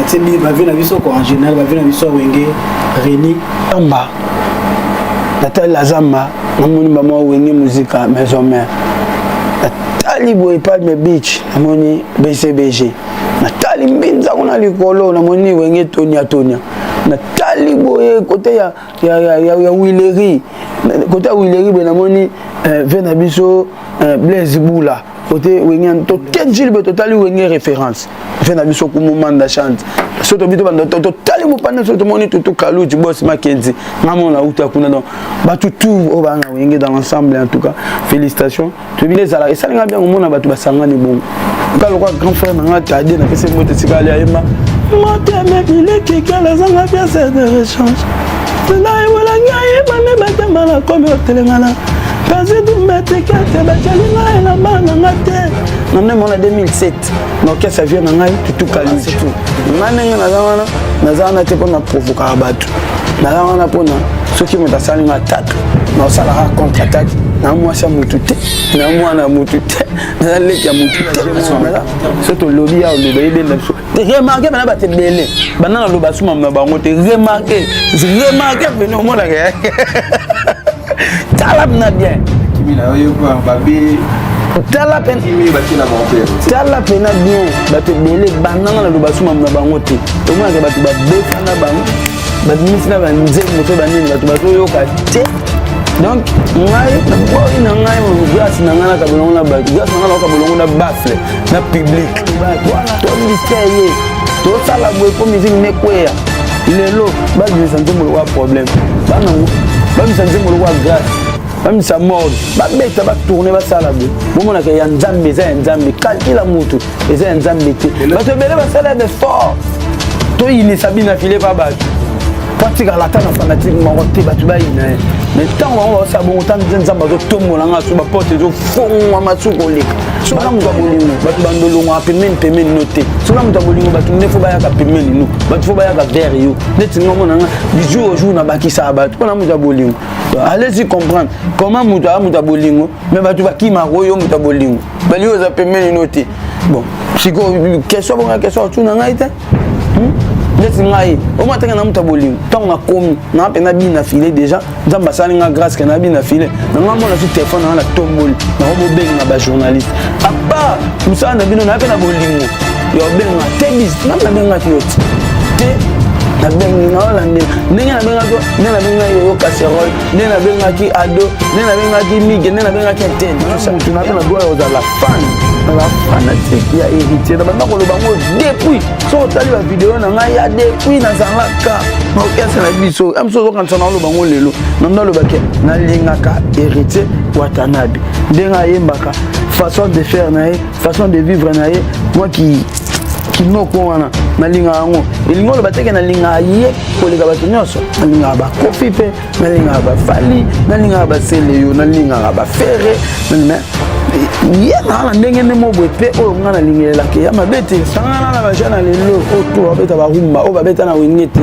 Ti ba vie na biso ko en général ba vie na biso wenge Reni Amba natali la zamba namoni bamwa wenge muzika maison mère, natali boye Palme Beach, namoni BCBG, natali mbinza kuna likolo, namoni wenge tonia tonia, natali boye kote ya Wileri, kote ya Wileri boye namoni ve na biso Blaise Bula, kote wenge tokenjili boye, totali wenge référence, ve na biso Kumumanda chante. So tobi tobanda, totali mopanda, so tomoni Tutu Kaluji, Bos Makenzi, ngamona uta kuna. Donc bato tout oyo baa na wenge dans l'ensemble, en tout cas félicitations. Toyebi ezala esalinga bien komona bato basangani bongo. Ka lokwa grand frère na nga Tade, napesi mbote esika ali, ayemba motema bilekikala azanga pièce de rechange, nayebolanga yebame batema nakomi otelengana kasi tumetikete batialinga elamba nanga te. Na ndenge mona 2007 na orchestre vie na ngai Tutu Kaluji, nga ndenge naza wana, naza wana te mpona provokaka bato, naza wana mpona soki moto asali nga attaque, naosalaka contre attaque. Na mwasi ya motu te, na mwana ya motu te, naza leki ya motu te. So tolobi ya oloba ebenda biso. Remarque bana bato ebele banda naloba sumam na bango te. Remarque, remarque pene omonaka, tala na bien, tala tala pena bien. Bato ebele bandanga naloba sumam na bango te. Omonaka bato babefa na bango, babimisi na banzembo to banini, bato bazoyoka te. Donc ngai naboyi na ngai grâce na ngai nakabolongo na bato, grâce na ngai nakokabolongo na bafle na public wana. Todistre ye, tosala boye mpo musique nekweya. Lelo babimisa nzembo lokwa problème banango, babimisa nzembo lokwa grâce, babimisa morgue, babeta, batourne, basala boye. Bomonaka ya Nzambe eza ya Nzambe, calcul ya mutu eza ya Nzambe te. Bato ebele basala effort toyinisa bina file pa bato po atikala ata na fanatique moko te, bato bayina ye. Mais ntango bango bazosala bongo, ntango Nzambe azotombola nga so, baporte ezofongwama su koleka. Soki moto ya bolingo, bato bandolongwaka pembeni pembeni no te. Soki moto ya bolingo, bato nde fo bayaka pembeni no, bato fo bayaka vers yo. Neti nga omona nga du jour au jour nabakisaka bato mpona moto ya bolingo. Allez-y comprendre comment moto aya moto ya bolingo, mais bato bakimaka oyo moto ya bolingo bali oyo eza pembeni no te. Bon, sikoyo question bonga, question otuna ngai te. Neti ngai omwa tenge na moto ya bolingo, ntango nakomi naa mpenza bina file déjà, Nzambe asali nga grâce ke na bina file na nga. Mona su telefone na nga, na tomboli nango, bobenga bajournaliste à part mosala na bino. Naa mpe na bolingo ya obenga te bis ngai nabengaki yo te te, nabengi naolande ndenge nabengaki, ndenge nabengaki yoyo casserole, ndenge nabengaki ado, ndenge nabengaki mige, ndenge nabengaki antenne. Mutu na mpe na droit ya kozala fan, naza fanatique ya Héritier. Na banda koloba yango depuis. Soki otali bavideo na ngai ya depuis nazalaka na orchestre na biso ya mosu, ozokanisa na oloba yango lelo. Nando alobaki nalingaka Héritier Watanabe, ndenge ayembaka, façon de faire na ye, façon de vivre na ye, mwa kinoko wana nalingaka yango. Elingi oloba teke nalingaka ye koleka bato nyonso. Nalingaka bakofi mpe nalingaka bafali, nalingaka baseleyo, nalingaka bafere, mais ye naa na ndenge nde mo boye mpe oyo ngai nalingelelaka ya mabe te. Sangana na bajeune ya lelo oyo to babeta barumba, oyo babeta na wenge te,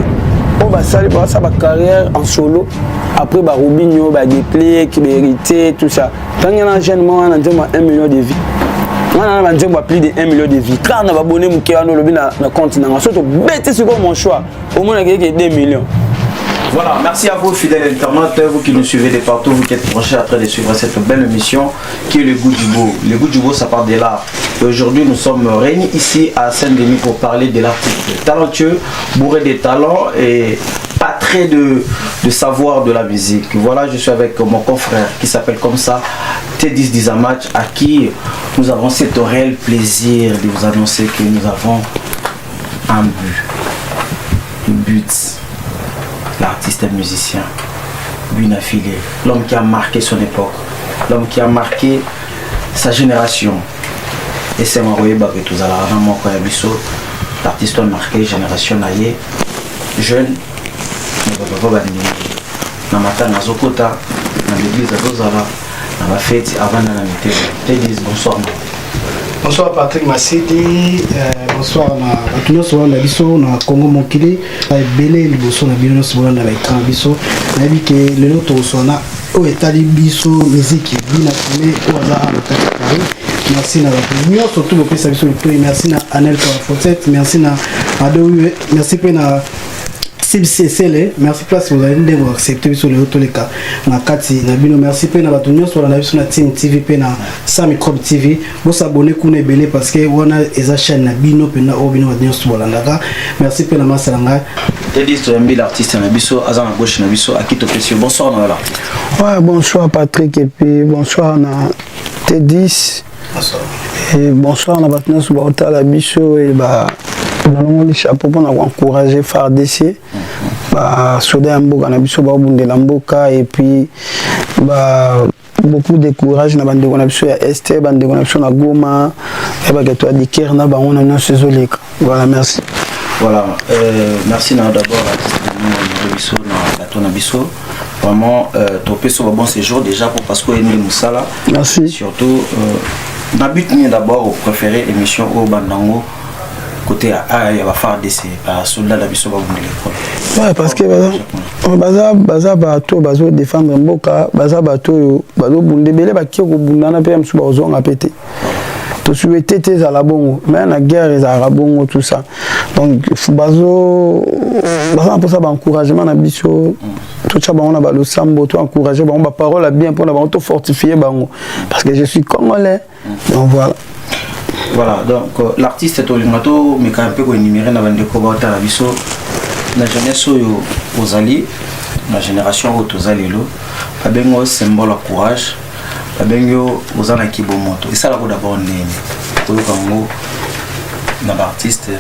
oyo basali, basala bacarrière en solo après barubinio, badeplique, bahéritier, tout ça. Ntange na jeune moko wana nzembo ya 1 million de vues, nga na banzembo ya plus de 1 million de vues kaka na babone moke wana olobi na compte nanga. So tobeti sikoyo mon choix, omonaka eke 2 millions. Voilà, merci à vous fidèles internautes, vous qui nous suivez de partout, vous qui êtes branchés en train de suivre cette belle émission qui est le goût du beau. Le goût du beau, ça part de là. Et aujourd'hui, nous sommes réunis ici à Saint-Denis pour parler de l'artiste talentueux, bourré de talent et pas très de savoir de la musique. Voilà, je suis avec mon confrère qui s'appelle comme ça, T10 Dizamatch, à qui nous avons cet réel plaisir de vous annoncer que nous avons un but. Le but, l'artiste et musicien, But Filet, l'homme qui a marqué son époque, l'homme qui a marqué sa génération. Et c'est moi que tozalaka na moko ya biso, l'artiste a marqué génération na ye, jeune, mais bapapa bandimi na matanga azokota, na l'église azozala, na bafeti avanda na mitema. Tedis, bonsoir. Bonsoir Patrick Masidi, bonsoir na bato nyonso bolanda biso na Congo mokili ebele liboso na bino nyonso bolanda baécran biso. Nayebi ke lelo tokoswana oyo etali biso miziki bina fime oyo aza awa na kati ya Paris. Merci na bato nyonso tu bopesa biso litoi. Merci na Anel 47, merci na Ado, merci mpe na Sibsesele, merci place bozali ndenge accepte biso lelo toleka na kati na bino. Merci mpe na bato nyonso balanda biso na Team TV mpe na Sa Microbe TV. Bosabone kuna ebele parce que wana eza chaîne na bino mpenza oyo bino bato nyonso bolandaka. Merci mpe na masa na ngai. Teddy Toyambi, l'artiste na biso, aza na gauche na biso, aki topesi yo. Bonsoir Noël. Ouais, bonsoir Patrick et puis bonsoir na T10. Bonsoir. Et bonsoir na bato nyonso baotala biso e ba nalongoli chapeau mpona koencourager FARDC, basoda ya mboka na biso baobundela mboka, et puis ba beaucoup de courage na bandeko na biso ya Est, bandeko na biso na Goma, yabaka to adikere na bango na nyonso ezoleka. Voilà, merci. Voilà, merci na d'abord artiste na biso na plateau na biso. Vraiment, topesi yo bon séjour déjà pour parce que nde mosala. Merci. Surtout na but nini d'abord préféré émission oyo bandango côté ya ya ba FARDC, ba soldat na biso babundela ekolo? Ouais, parce que baza bato bazodéfendre mboka, baza bato oyo bazobunda ebele, bakie kobundana mpe ya mosusu bazonga mpe te. Tosouhaite te ezala bongo, mais na guerre ezalaka bongo, tout ça. Donc bazo baza na mposa baencouragement na biso, totya bango na balosambo, to encourage bango, baparole ya bien mpona bango, tofortifie bango, parce que je suis congolais. Donc voilà. Voilà, donc l'artiste, tolinga tomeka mpe koénumérer na bandeko baotala biso na jeunesse oyo ozali, na génération oyo toza lelo. Babengi oyo symbole ya courage, babengi yo oza na kibomoto. Esalako d'abord ndeni koyoka yango na baartiste,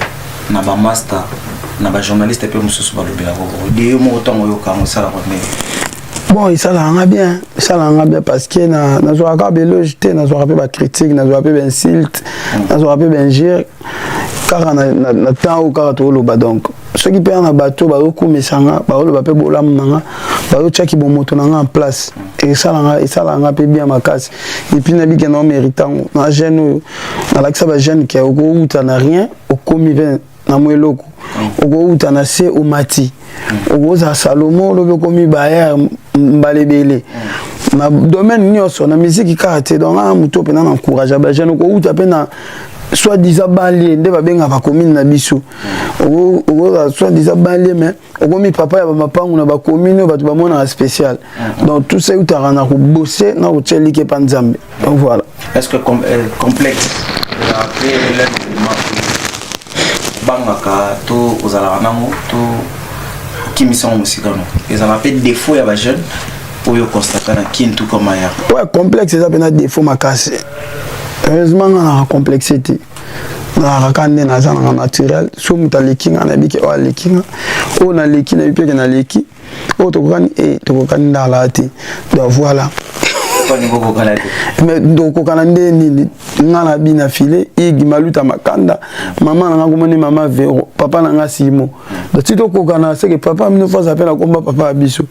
na bamaster, na bajournaliste mpe mosusu balobelaka de yo moko? Ntango oyoka yango, esalaka ndeni? Bon, esalaka nga bien, esalaka nga bien parce que nazwaka kaka baéloge te, nazwaka mpe bacritique, nazwaka mpe bainsulte, nazwaka mpe bainjure kaka na temps oyo kaka tooloba. Donc soki mpe na bato bazokumisa nga, baoloba mpe bolamu na nga, bazotiaki bomoto na nga en place, esalaka nga mpe bien makasi. Et puis nabike na omérite yango na jeune oyo nalakisa bajeune ke okouta na rien, okomi mpe na mwa eloko, okouta na se, omati, okozala Salomo, olobi okomi bayer mbala ebele na domaine nyonso, na misiki kaka te. Donc nga moto mpenza na encourage bajeune, okouta mpe na soi-disant banlieue, nde babengaka bacommune na biso, okozala soi-disant banlieue, mais okomi papa ya bamapangu na bacommune oyo bato bamonaka spécial. Donc tout ça eutaka na kobose, na kotia like epa Nzambe. Donc voilà. Est ce que complexe ezalaka mpe l'un élément obangaka to ozalaka nango to okimisa ngo mosika? No, ezalaka mpe défaut ya bajeune oyo constata na Kintu comme aya? Ouais, complexe eza mpena défaut makasi. Heureusement nga naka complexe te, nazalaka kaka nde naza nanga naturel. So moto aleki nga, nayebi ke oyo aleki nga, oyo naleki, nayebi mpe ke naleki, oyo tokokani e tokokani ndala te. Donc voilà. Mais tokokana nde nini? Nga na bina file igi maluta makanda, mama na nga komoni mama Vero, papa na nga Simo. Donc ti tokokana seke papa mino fo aza mpe na komba papa ya biso.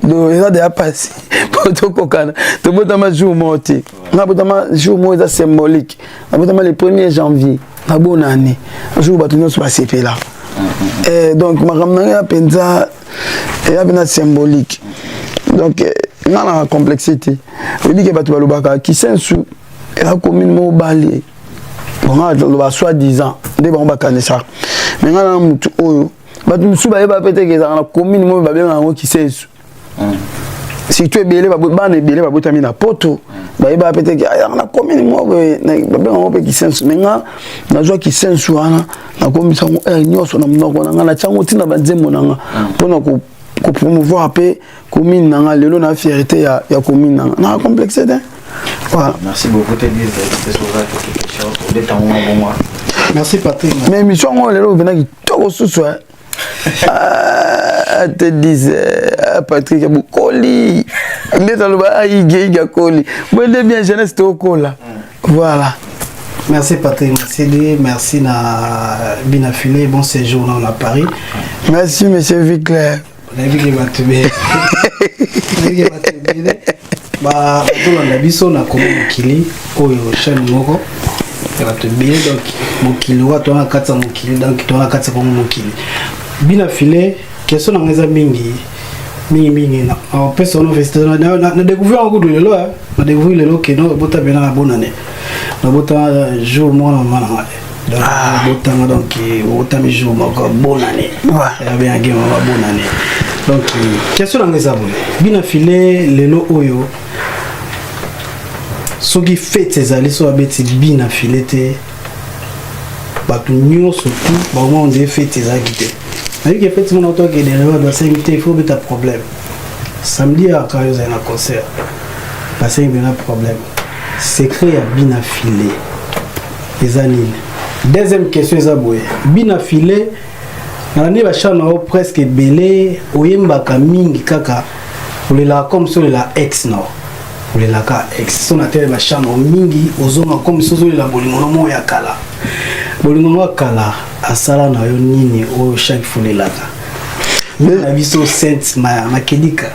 Donc eza deya pasi po tokokana. Tobotama jour moko te. Nga botama jour moko eza symbolique, nabotama le 1er janvier na bonne année, jour bato nyonso basepela. Donc makambo na ngai ya mpenza eya mpena symbolique. Donc nga na complexe te. Oyebi ke bato balobaka Kisensu eza commune moko balie, bon, nga loba soi disant nde bango bakanisaka, mais nga na motu oyo bato mosusu bayeba mpe teke ezalaka na commune moko babengaka yango Kisensu. Surtout ebele bana ebele babotami na Poto bayeba mpe teke ayaka na commune moko babengaka yango mpe Kisensu. Mais nga nazwa Kisensu wana, nakomisa yango heure nyonso na monoko na nga, natia yango ntina banzembo na nga mpona kopromouvoir mpe commune na nga. Lelo na fierté ya commune na nga, na complexe te. Voilà. Merci beaucoup, Teddy. Merci Patrick. Mais émission yango lelo opena kitoko susu Teddy. Patrick bokoli nde taloba aige ige akoli boye nde bien, jeunesse tokola. Voilà. Merci Patrick Massidi, merci na Bina Filé, bon séjour à Paris. Merci monsieur Viclair. Nayebi ke bato ebele bazolanda biso na Kongo Mokili, oyo chaîne moko ya bato ebele. Donc mokili wa toza na kati ya mokili, donc toza na kati ya Kongo Mokili. Bina File, question na ngai eza mingi mingi mingi. Opesa ono félicitation na découvrir yango kutu lelo, na découvrir lelo ke no obota mpena na bonane, nabota jour moko na mama na ngai. Donc botanga, donc botami jour moko. Bonne année. Abengaki mama bonne année. Donc question na nga eza boye: Bina File, lelo oyo soki fête ezali, so babeti Bina File te, bato nyonso tu bakoma ondire fête ezalaki te. Nayebi ke fête mona otokende, bato basengi te, il faut obeta problème. Samedi yaka oyo ozali na concert, basengi mpena problème. Secret ya Bina File eza nini? Deuxième question eza boye: Bina File, nalandi bachants na yo presque ebele, oyembaka mingi kaka olelaka comme si olela ex na yo, olelaka ex. So na tele bachants na yo mingi, ozonga comme si ozolela bolingo no moko ya kala. Bolingo no ya kala asala na yo nini oyo chaque fois olelaka na biso Sainte Makedika?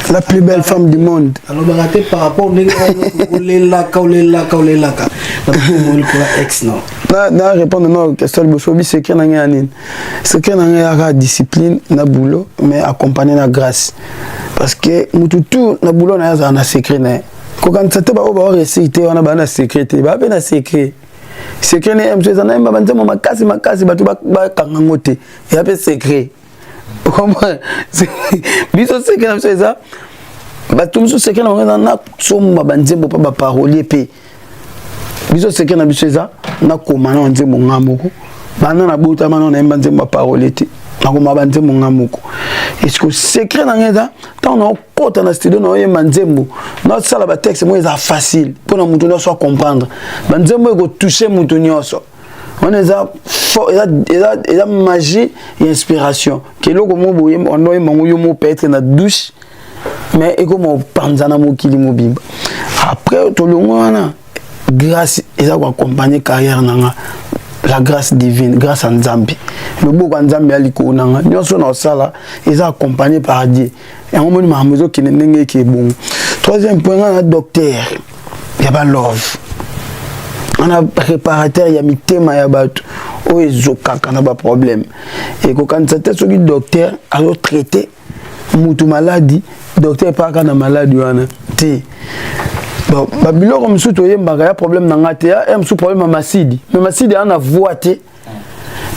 La plus belle femme du monde. Alobaka te par rapport ndenge olelaka, olelaka, olelaka na likola ex no. Na répondre na question liboso. Obi secret na ngai ya nini? Secret na ngai yaka discipline na boulot, mais accompagné na grâce, parce que mutu tu na boulot na ye azala na secret na ye. Kokanisa te baoyo baoréussir te wana baa na secret te, baa mpe na secret. Secret ne mosu eza nayemba banzembo makasi makasi, bato bakanga ngo te, eza mpe secret. Comprendre biso, secret na biso eza bato mosusu, secret na bango eza nasomba banzembo mpa baparolier. Mpe biso, secret na biso eza nakoma na nzembo nga moko. Banda nabotama na nayemba nzembo baparolier te, nakoma banzembo nga moko. Est-ce secret na ngai eza ntango naokɔta na studio, naoyemba nzembo, nasala batexte moko eza facile mpona moto nyonso acomprendre, banzembo ekotouche moto nyonso. Wana eza magie ya inspiration, ke eloko moko boye wana oyemba yango yo moko, peut-être na douche, mais ekoma opanza na mokili mobimba. Après tolongo wana, grâce eza koaccompagne carrière na nga, la grâce divine, grâce à Nzambe, loboko ya Nzambe ya likolo na nga. Nyonso na osala eza accompagné par Dieu. Yango moni makambo ezokende ndenge eke ebongo. Troisième point, nga na docteur ya balove, ana réparateur ya mitema ya bato oyo ezokaka na baproblème. Ekokanisa te soki docteur azotraite mutu maladi, docteur epaka na maladi wana te. Bon, babiloko mosusu toyembaka ya problème na nga te, ya mosusu problème ya Masidi, mais Masidi aa na voix te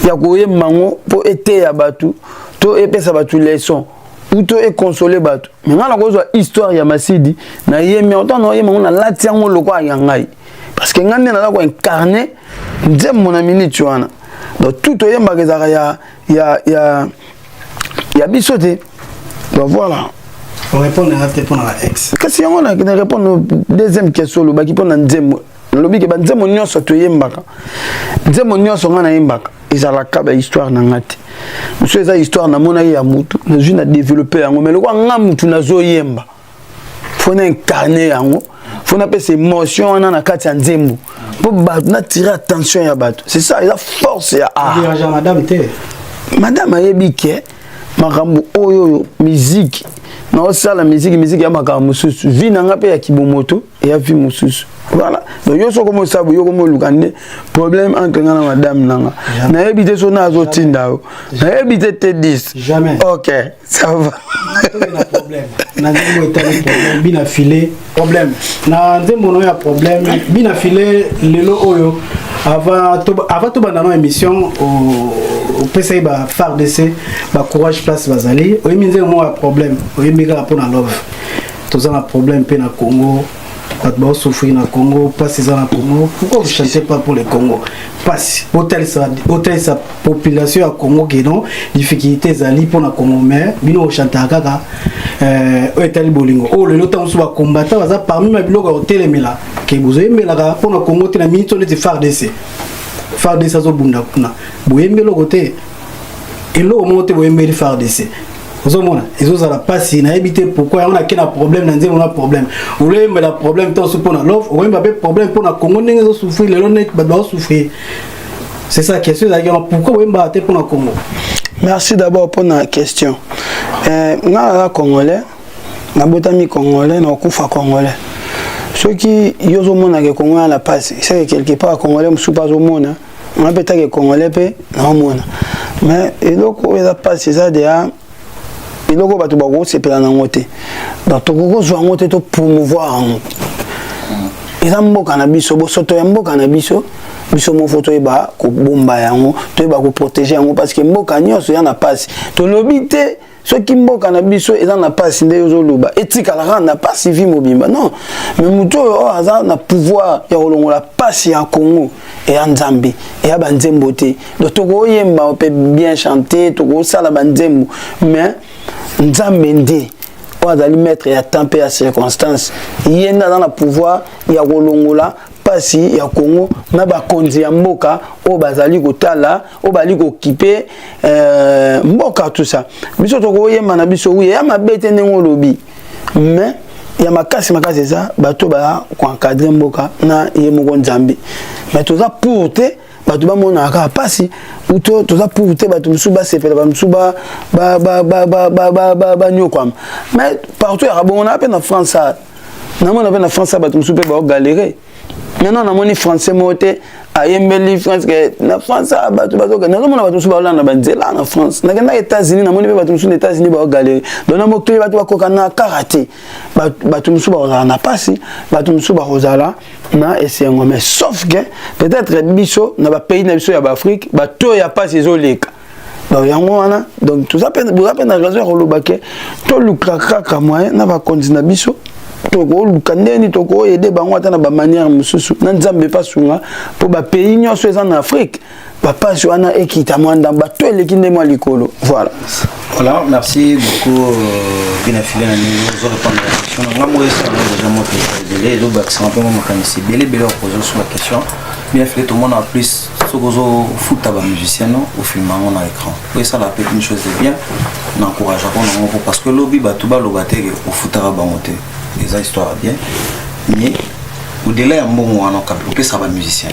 ya koyemba yango mpo eteya bato to epesa bato leçon ou to econsole bato. Mais ngai nakozwa histoire ya Masidi, nayembi yango. Ntango naoyemba yango, nalati yango lokola ya ngai, parce que ngai nde naza koincarne nzembo na minute wana. Donc tout toyembaka ezalaka ya biso te. Donc voilà. Orépondre nga te mpona ba ex. Kasi yango na répondre. Deuxième question, olobaki mpona nzembo. Nalobi ke banzembo nyonso toyembaka, nzembo nyonso ngai nayembaka ezalaka bahistoire na nga te. Mosusu eza histoire namonaki ya mutu, nazwi na développe yango, mais lokwa nga mutu nazoyemba, faut na incarne yango, faut napesa émotion wana na kati ya nzembo mpo bato natire attention ya bato. C'est ça, eza force ya art. Dérange madame te? Madame ayebi ke makambo oyo musique naosala, musique ya makambo mosusu, vie na nga mpe ya kibomoto eya vie mosusu. Voilà. Donc yo soko mosala boye, yo komoluka nde problème entre nga na madame na nga. Nayebi te so na azotinda yo, nayebi te te 10. Jamais. Ok, ça va. Na problème na nzembo etali problème, Bina File, problème na nzembo no ya problème. Bina File, lelo oyo, avant tobanda no émission, opesaki ba FARDC bacourage place bazali. Oyembi nzembo moko ya problème, oyembi kaka mpona love. Toza na problème mpe na Congo, bato baosouffrir na Congo, mpasi eza na Congo. Pourquoi vous chantez pas pour le Congo? Mpasi botalisa population ya Congo ke non, difficulté ezali mpona Congo, mais bino bochantaka kaka oyo etali bolingo. Oyo lelo ntango mosusu bacombattant baza parmi ma biloko ya kotelemela ke bozoyembelaka mpona Congo te. Na minute oyo neti FARDC, FARDC azobunda kuna, boyembi eloko te, eloko moko te boyembeli FARDC. Ozomona ezozala mpasi, nayebi te pourquoi. Yango nake na problème na nzembo na problème, oloyembela problème ntango so mpona love, okoyemba mpe problème mpona Congo ndenge ezosouffrir lelo, neti bato bazosouffrir. C'est ça question ezalaki wana: pourquoi boyembaka te mpona Congo? Merci d'abord mpona question. Nga naza Congolais, nabotami Congolais, nakokufa Congolais. Soki yo ozomonaka Congo ya na mpasi, seke quelque part Congolais mosusu mpe azomona. Nga mpe take Congolais mpe naomona, mais eloko oyo eza mpasi eza deya eloko bato bakosepela nango te. Donc tokokozwa yango te, topromouvoir yango. Eza mboka na biso, bosoto ya mboka na biso, biso moko toyeba kobomba yango, toyeba koprotéger yango, parce que mboka nyonso eza na pasi. Tolobi te soki mboka na biso eza na pasi nde ozoloba etikala kaka na pasi vie mobimba, non. Mais motu oyo aza na pouvoir ya kolongola pasi ya Congo eya Nzambe, eya banzembo te. Donc tokoyemba mpe bien chanter, tokosala banzembo, mais Nzambe nde oyo azali maître ya temps mpe ya circonstance. Ye nde aza na pouvoir ya kolongola mpasi ya Congo na bakonzi ya mboka oyo bazali kotala, oyo bazali kokipe mboka, tout ça. Biso tokoyemba na biso, oui, eya mabe te ndenge olobi, mais ya makasi makasi eza bato baya koencadrer mboka na ye moko Nzambe. Mais toza pour te bato bamonaka kaka mpasi, to toza pour te bato mosusu basepela, bato mosusu banyokwama. Mais partout yaka bongo. Na mpe na France, namona mpe na France bato mosusu mpe baogalérer. Maintenant namoni Français moko te ayembeli France ke na France bato bazoka. Nazomona bato mosusu baolanda banzela na France. Nakendaka États-Unis, namoni mpe bato mosusu na États-Unis baogalérer. Donc na mokili bato bakoka na kaka te. Bato mosusu bakozala na pasi, bato mosusu bakozala na esengo. Mais sauf que peut-être biso na bapays na biso ya baAfrique, bato ya pasi ezoleka. Donc yango wana, donc toza mpe na raison ya koloba ke toluka kaka moyen na bakonzi na biso, tokoluka ndeni tokoaider bango ata na bamanière mosusu, na Nzambe epe asunga mpo bapays nyonso eza na Afrique, bapasi wana ekita mwa ndambo, bato eleki nde mwa likolo. Voilà. Voilà, merci beaucoup, Bina Filé, na ndenge ozo répondre à la question. Nga moko esala déjà mwa mpenza ebele, ezobakisanga mpe mwa makanisi ebele ebele okoza sur la question. Bina Filé, tomona plus soki ozofuta bamusicien no, ofilme yango na écran po esala mpe une chose de bien na encourageaka nango, mpo parce que lobi bato baloba te ke ofutaka bango te. Eza histoire bien, mais au-delà ya mbongo wana opesaka bamusicien,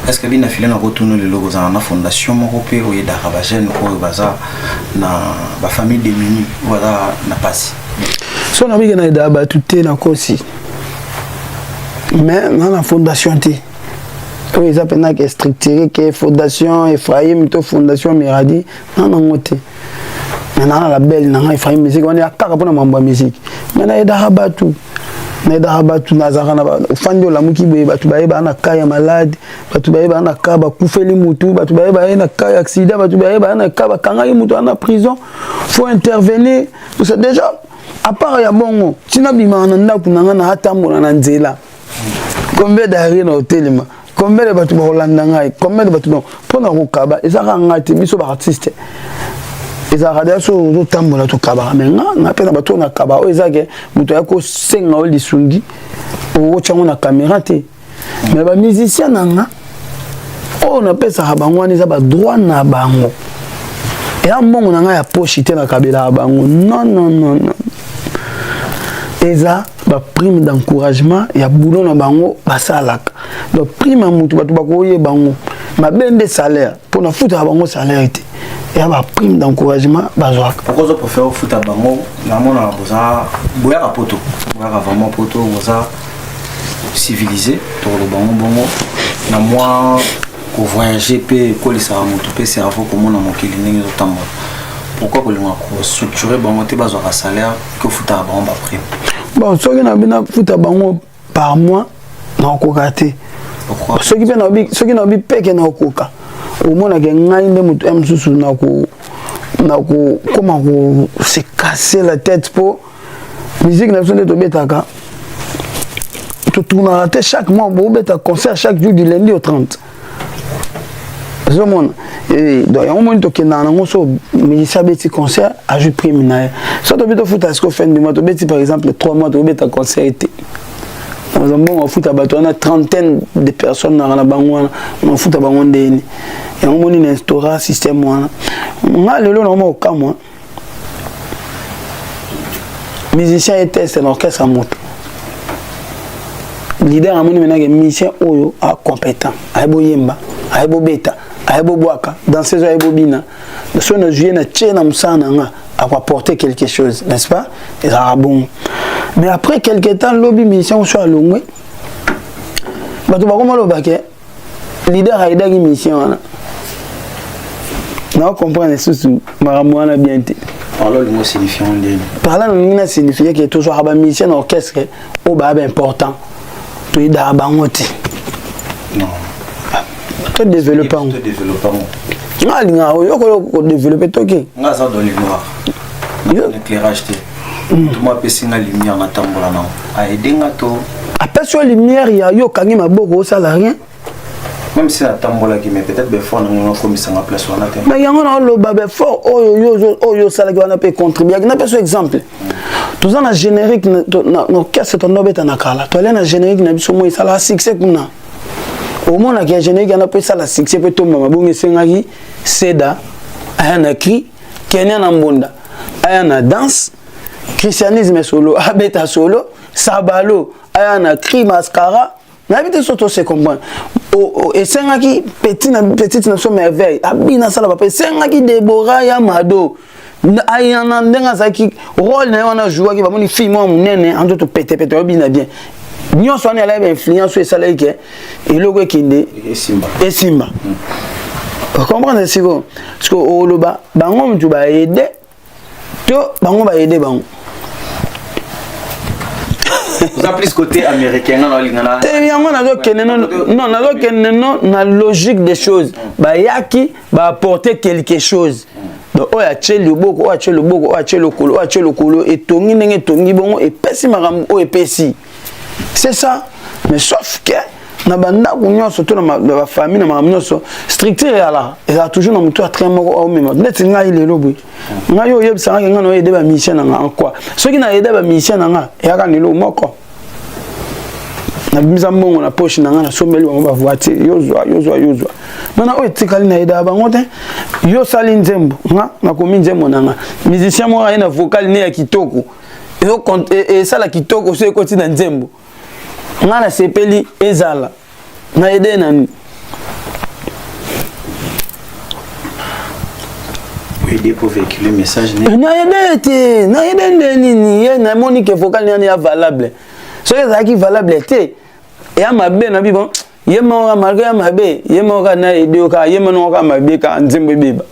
est ce que Bina Filé, na kotuna lelo, kozala na fondation moko mpe oyedaka bajeune oyo baza na bafamille démunie, oyo baza na pasi? So nabiki na aidaka bato te, nakosi. Mais na fondation te oyo eza mpenza ke structuré, ke fondation Ephraim to fondation Miradi, na nango te. Mais na label na ngai Ephraim Musique wana ya kaka mpona mambo ya musique. Mais naaidaka bato, naaidaka bato. Nazalaka na ofandi, olamuki boye, bato bayebaka na cas ya malade, bato bayebaka na cas bakufeli mutu, bato bayebaka na cas ya accident, bato bayebaka na cas bakangaki mutu wana na prison, faut intervenir, tout ça. Déjà à part ya bongo, ntina bimaka na ndako na ngai, na atambola na nzela, combien d'arrêt na otelema, combien de bato bakolanda ngai, combien de bato. Donc mpona kokaba eza kaka ngai te. Biso baartiste ezalaka deya so ozotambola, tokabaka. Mais nga mpe na bato oyo nakaba, oyo eza ke moto aya kosenga oyo lisungi, okotyango na caméra te. Mais bamusicien na nga oyo napesaka bango wana, eza badroit na bango, eya mbongo na ngai ya poche te nakabelaka bango. Non, non, non, non, eza baprime d'encouragement ya boulot na bango basalaka. Donc prime ya motu, bato bakoyeba bango mabe nde salaire, mpo nafutaka bango salaire te, eya baprime d'encouragement bazwaka. Pourquoi ozo préfère ofuta bango? Namona boza boyaka poto, boyaka vraiment poto, boza civilisé, tokoloba bango bongo. Na mwa kovoyage mpe ekolisaka motu mpe cerveau, komona mokili ndenge ezotambola. Pourquoi kolinga kostructure bango te, bazwaka salaire, kofutaka bango baprime? Bon, soki na bino futa bango par mois, nakokoka te. Soki mpe nabi, soki nabi peke nakokoka, omonake ngai nde moto ya mosusu nakokoma kose casser la tête, mpo musique na biso nde tobetaka, totournaka te chaque mois. Bobeta concert chaque jour du lundi au 30, ozomona. Donc yango moni tokendaka nango. So musicien abeti concert, azwi prime na ye. So tobi tofuta siko fin du mois, tobeti par exemple 3 mois, tobeta concert te, oza mbongo afuta bato wana, trentaine de personnes naka na bango wana, nafuta bango ndeni? Yango moni na instaura système wana. Nga lelo nakoma kokamwa, musicien ye teste na orchestre ya moto, leader amoni menake musicien oyo acompétent, ayebi oyemba, ayebi obeta, ayebi obwaka danseuse, ayebi obina. So nazwi ye na tie na mosala na nga, akoapporter quelque chose, n'est-ce pas? Ezalaka bongo. Mais après quelque temps, lobi musicien oso alongwe, bato bakoma lobake leader aaidaki musicien wana. Naocomprendre lisusu makambo wana bien te. Par là nalingi na signifie ke tozwaka bamusicien na orchestre oyo baya baimportant. Toyedaka bango te. Non. To développer yango. To développer yango. Nga alingaka oyo okoyo kodévelopper toki. Nga aza dans le noir. Na éclairage te. Moto moko apesi nga lumière natambola nango. Aide nga to. Apesi yo lumière ya yo okangi maboko osala rien. Même si natambolaki, mais peut-être befort nango nakomisanga place wana te. Mais yango naoloba befort oyo oyo osalaki wana mpe contribuaki. Napesa exemple. Toza na générique na orchestre tondo obeta na kala. Toale na générique na biso mo esalaka succès kuna. Omonaki ya générique wana mpo esala succès mpe tombama bongo esengaki Seda aya na cri, Kenya na mbonda aya na danse, christianisme solo abeta solo, Sabalo aya na cri, mascara nayebi te so to se comprendre. Esengaki petit na petite na biso Merveille abina asala papa, esengaki Debora ya Mado ayana ndenge azalaki rôle na ye wana jouaki, bamoni fille moko monene anzoto petepete oyobina bien. Nyonso wana elaki bainfluence oyo esalaki ke eloko ekende esimba. Ocomprendre sikoyo? Sikoyo oloba bango mutu baede to bango baede bango. Oza plus côté américain, nga naolinga. Te, yango nazokende non, nazokende no na logique des choses. Bayaki baapporter quelque chose. Donc oyo atie loboko, oyo atie loboko, oyo atie lokolo, oyo atie lokolo, etongi ndenge etongi bongo, epesi makambo oyo epesi. C'est ça. Mais sauf que na bandako nyonso to na bafamille, na makambo nyonso, structure ezalaka, ezala toujours na motu ya train moko aomema. Neti ngai lelo boye, ngai oyo oyebisangaki ngai na oaider bamusicien na nga en quoi? Soki na aider bamusicien na nga, eyaka na eloko moko: nabimisa mbongo na poche na ngai, nasombeli bango bavoiture, yozwa, yozwa, yozwa. Mana oyo etikali na aidaka bango te. Yo osali nzembo, nga nakomi nzembo na nga, musicien moko aye na vocal ne ya kitoko, esala kitoko so ekoti na nzembo, nga nasepeli, ezala na aider nani? Aider pour véhiculer message. Na aider te, na aider nde nini? Ye namoni ke vocal nani ya valable. Soki ezalaki valable te, eya mabe na bi bon, ye moko malgré ya mabe, ye moko kaka na aider yo, kaka ye moko kaka mabe, kaka nzembo ebeba.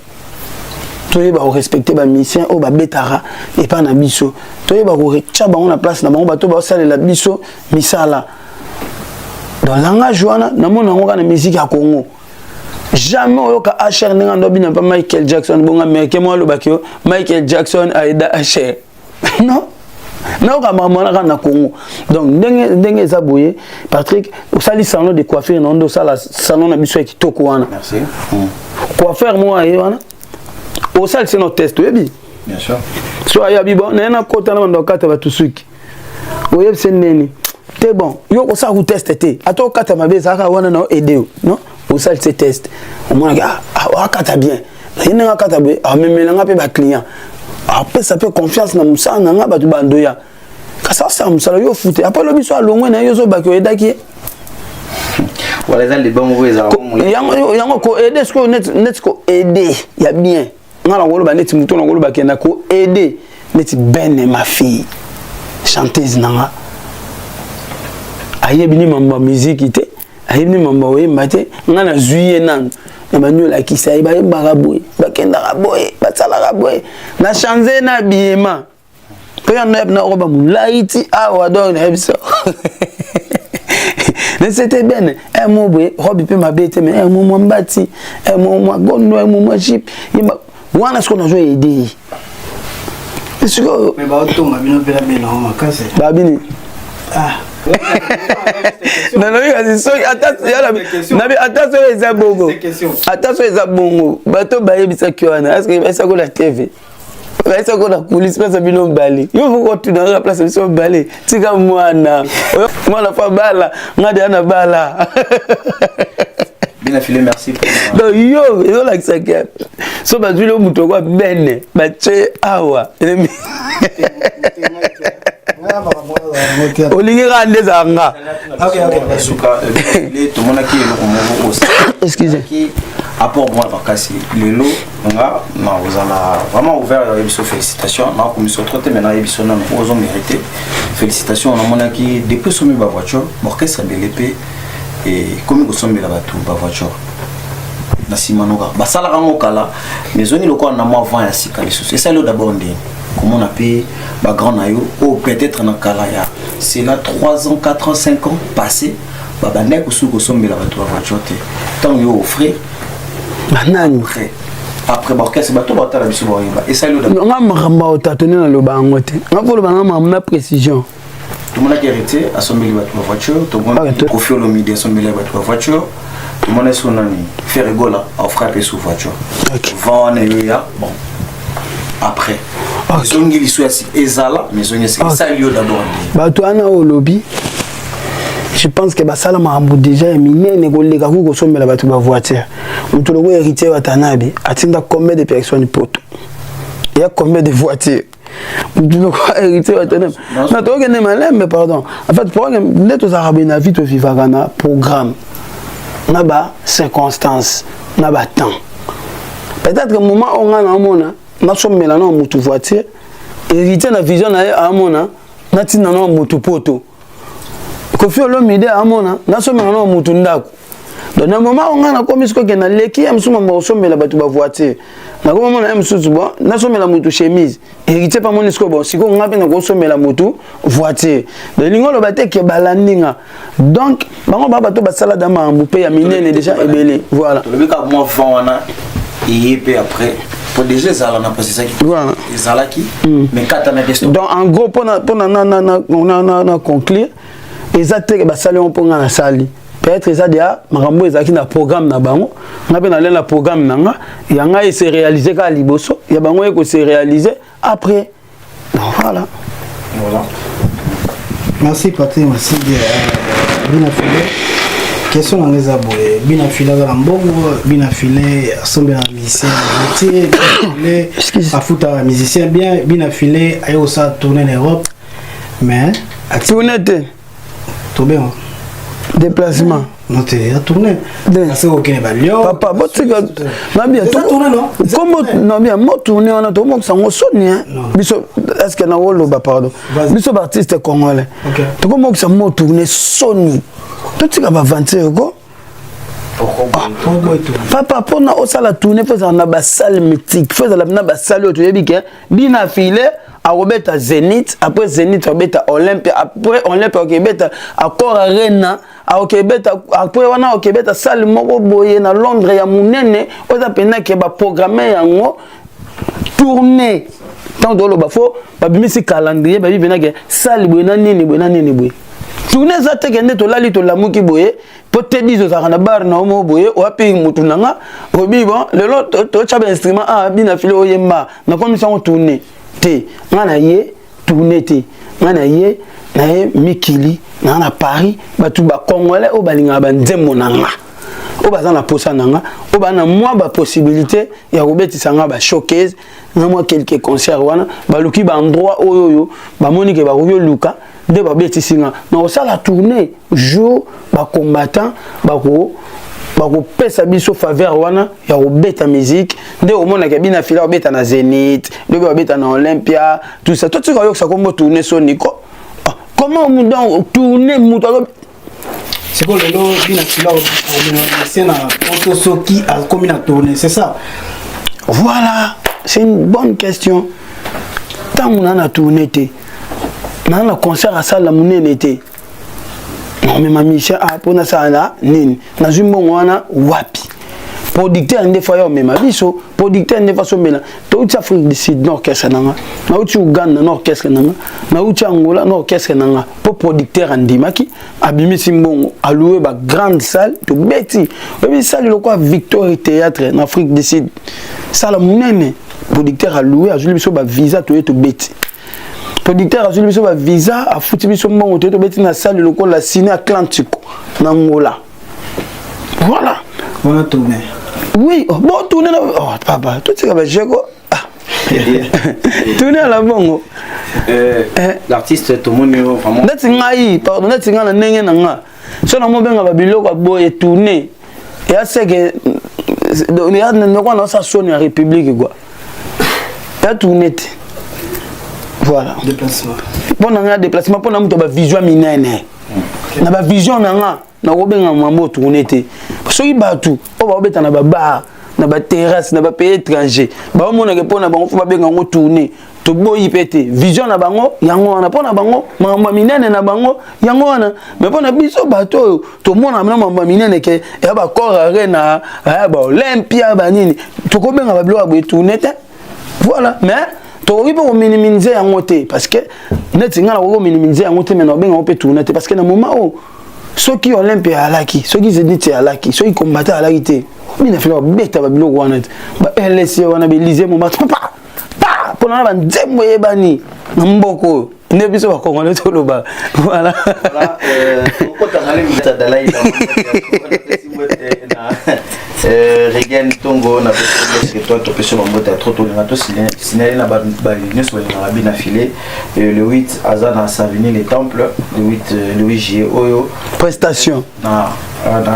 Toyeba korespecter bamusicien oyo babetaka epai na biso, toyeba kotia bango na place na bango, bato baosalela biso misala. Dans langage wana namona yango kaka na musique ya Congo. Jamais oyoka HR ndenge ando bina mpa Michael Jackson bongo américain moko alobaki yo Michael Jackson aida HR. Non, nayoka makambo wana kaka na Congo. Donc ndenge ndenge eza boye, Patrick, osali salon de coiffure na nde osala salon na biso ya kitoko wana. Merci. Coiffeur moko aye wana, osalisi no test, oyebi? Bien sûr. So ayabi bon naye nakota na bando okata bato suki, oyebise nini te? Bon, yo kosala ku test te, ata okata mabe ezalaka wana na aider yo. Non, osalisi test, omonaki akata bien, ye ndenge akata boye, amemelanga mpe baclient, apesa mpe confiance na mosala na nga, bato bandoya. Kasi asala mosala, yo fute. Après lobi so alongwe na ye, yo ozobaki oyedaki ye. Wala eza liba moko ezala. Yango koaider sikoyo, neti koaider ya bien, nga na koloba neti moto na koloba kenda koaider neti Bene, ma fille chanteuse na nga, ayebi ni mambo ya miziki te, ayebi ni mambo ya oyemba te. Nga nazwi ye nanu na bandi olakisa ye, bayembaka boye, bakendaka boye, basalaka boye, na change na habillement mpo ya na roba molai ti awa. Donc nayebi so mais c'était bien un mot boye, robe mpe mabe te, mais un mot mwa mbati, un mot mwa gondo, un mot mwa jupe wana sikoyo nazo aider ye sikoyo. Baotonga bino mpe na bino makasi. Babini nalobi kasi soki ata soki eza bongo, ata soki eza bongo, bato bayebisaki wana, est-ce bayebisaki na TV, bayebisaki na coulisse? Place bino mibale, yo moko otuna kaka place biso mibale. Tika mwana, mwana fa bala nga deya na bala. Bien affilé, merci. Donc yo ezolakisaka so bazwili yo moto okwa bene batie awa, olingi kaka nde ezala nga. Suka tomonaki eloko moko. Excuse. Apport mwa makasi lelo, nga na ozala vraiment ouvert ya biso. Félicitation, nakomiso trop te, mais nayebi biso nano ozo mérité félicitation. Namonaki depuis somi bavoiture, baorchestre ebele mpe ekomi kosombela bato bavoiture na nsima noka basalaka yango kala, mais ezongi lokola na mwa vent ya sika lisusu. Esali oyo d'abord ndeni? Komona mpe bagrand na yo oyo peut-être na kala ya c'est là 3 ans, 4 ans, 5 ans passé, babandaki kosuki kosombela bato bavoiture te. Ntango yo offrir Banani? Après baorchestre, bato batala biso, baoyeba esali yo. Nga makambo otatone, naloba yango te. Nga fo loba nga makambo na précision. Tomonaki Héritier asombeli bato bavoiture, tomoni Kofi Olomide asombeli bato bavoiture, tomoni so nani, Ferre Gola aoffre mpe sous voiture. Vent wana eyoya, bon, après ezongi liso ya ezala, mais ezongi esali yo d'abord. Bato wana oyo olobi, je pense que basala makambo déjà ya minene koleka ku kosombela bato bavoiture. Moto lokola Héritier Watanabe atinda combien de personnes poto ya combien de voitures? Motu lokola Héritier Watanabe na tokokende malembe, pardon. En fait, nde tozalaka boye na vie, tovivaka na programme, na bacirconstance, na batemps. Peut-être moment oyo ngai naomona nasombela na motu voiture, Héritier na vision na ye aamona natinda na motu poto, Kofi Olomide amona nasombela na motu ndako. Donc na moment oyo ngai nakomi sikoyo ke naleki ya mosusu mambo kosombela bato bavoiture, nakomi omona ye mosusu, bon, nasombela motu chemise, Héritier mpe amoni sikoyo, bon, sikoyo ngai mpe nakosombela motu voiture. Donc elingi oloba te ke balandi nga. Donc bango baa bato basala da makambo mpe ya minene déjà ebele, voilà. Tolobi kaka mwa vent wana eye mpe après, po déjà ezala na procesaki. Voilà. Ezalaki, mais kata na question. Donc en gros, mpona na conclure, eza te basali yango mpo nga nasali. Peut-être eza deya makambo ezalaki na programme na bango, nga mpe nalela na programme na nga. Ya ngai ese réaliser kaka liboso, ya bango ekose réaliser après. Donc voilà. Voilà. Merci Patrick Masidi. Bina File, question na nga eza boye: Bina File aza na mbongo, Bina File asombela musicien voiture, Bina File afutaka musicien bien, Bina File aye kosala tournée na Europe, mais Tournée te. Tobengo. Déplacement. Non te, ya tournée ase kokende balio. Papa, botika nabia. Kombo nabia mo tournée wana, tokomokisa yango soni biso. Est ce que nakoloba pardon? Biso baartiste congolais tokomokisa mo tournée soni. Totika baventure ko, papa. Mpona osala tournée, fo ezala na basalle mythique, fo ezala na basalle oyo toyebi ke Bina File akobeta Zénith, après Zénith akobeta Olympia, après Olympia akobeta Accor Arena, akobeta après wana akobeta salle moko boye na Londres ya monene oyo eza mpenza ke baprogramme yango tournée. Ntango toloba, fo babimisi calendrier, babi mpenza ke salle boye na nini boye na nini boye. Tournée eza te ke nde tolali, tolamuki boye po te dise ozalaka na bar na yo moko boye, oapi mutu na nga obi, bon, lelo totya bainstrument a Bina File oyemba, nakomisa yango tournée te. Nga na ye tournée te, nga na ye mikili na Paris. Bato bacongolais oyo balingaka banzembo na nga, oyo baza na posa na nga, oyo baza na mwa bapossibilité ya kobetisa nga bashowcase nga mwa quelques concert wana, baluki baendroit oyo bamoni ke bakoki oluka nde babetisi nga na kosala tournée. Jour bacombattant bakopesa biso faveur wana ya kobeta musique, nde omonaka Bina Fila kobeta na Zénith, nde babeta na Olympia, tout ça. Totika oyokisa kombo tournée soni ko. Comment donc tournée, moto? Sikoyo lelo Bina Fila obima na poto soki akomi na tournée, c'est ça? Voilà, c'est une bonne question. Ntango na tournée te, na concert asala monene te, nakomema musicien a mpo nasala na nini? Nazwi mbongo wana wapi? Producteur nde fa ya omema biso, producteur nde fa sombela. Touti Afrique du Sud na orchestre na nga, nauti Uganda na orchestre na nga, nauti Angola na orchestre na nga, mpo producteur andimaki, abimisi mbongo, aloué bagrande salle, tobeti. Oyebi salle lokola Victoria Théâtre na Afrique du Sud, sala monene, producteur aloué, azwili biso bavisa, toye tobeti. Producteur azwili biso bavisa, afuti biso mbongo, toye tobeti na salle lokola Ciné Atlantico na Angola. Voilà. Wana tourné. Oui, oh, bon, tourné na, oh papa, totika bajeko tourné ala bongo. L'artiste tomoni yo vraiment. Neti ngai, pardon, neti ngai na ndenge na nga, so namobenga babiloko ya boye tourné, eya seke nokwa na osala soni ya république quoi, ya tourné te. Voilà. Déplacement. Mpo na ngai déplacement, mpo na moto bavision minene, na bavision na nga, nakobenga mambo tourné te. Soki bato oyo baobeta na babar, na baterrasse, na bapays étranger, baomonake mpo na bango fo babenga yango tourné. Toboyi mpe te, vision na bango yango wana, mpo na bango makambo ya minene na bango yango wana. Mais mpo na biso bato oyo tomona na makambo ya minene ke ya baAccor Arena, ya baOlympia, banini, tokobenga babiloko ya boye tournée te. Voilà. Mais tokoki mpe kominimiser yango te, parce que neti ngai nakoki kominimiser yango te, mais nakobenga yango mpe tournée te, parce que na moment oyo, soki Olympia alaki, soki Zénith alaki, soki combattant alaki te, bina fila babeta babiloko wana te, ba LS wana, baÉlysée Montmartre, pa pa, mpona na banzembo eyebani na mboka oyo nde biso bakongole toloba. Voilà. Dalai Regan Tongo na toi, topesi bambote ya trop. Tolinga tosignaler na nyonso balingaka bina file, le 8 aza na Savigny le Temple, le 8, le 8 juillet oyo. Prestation. Na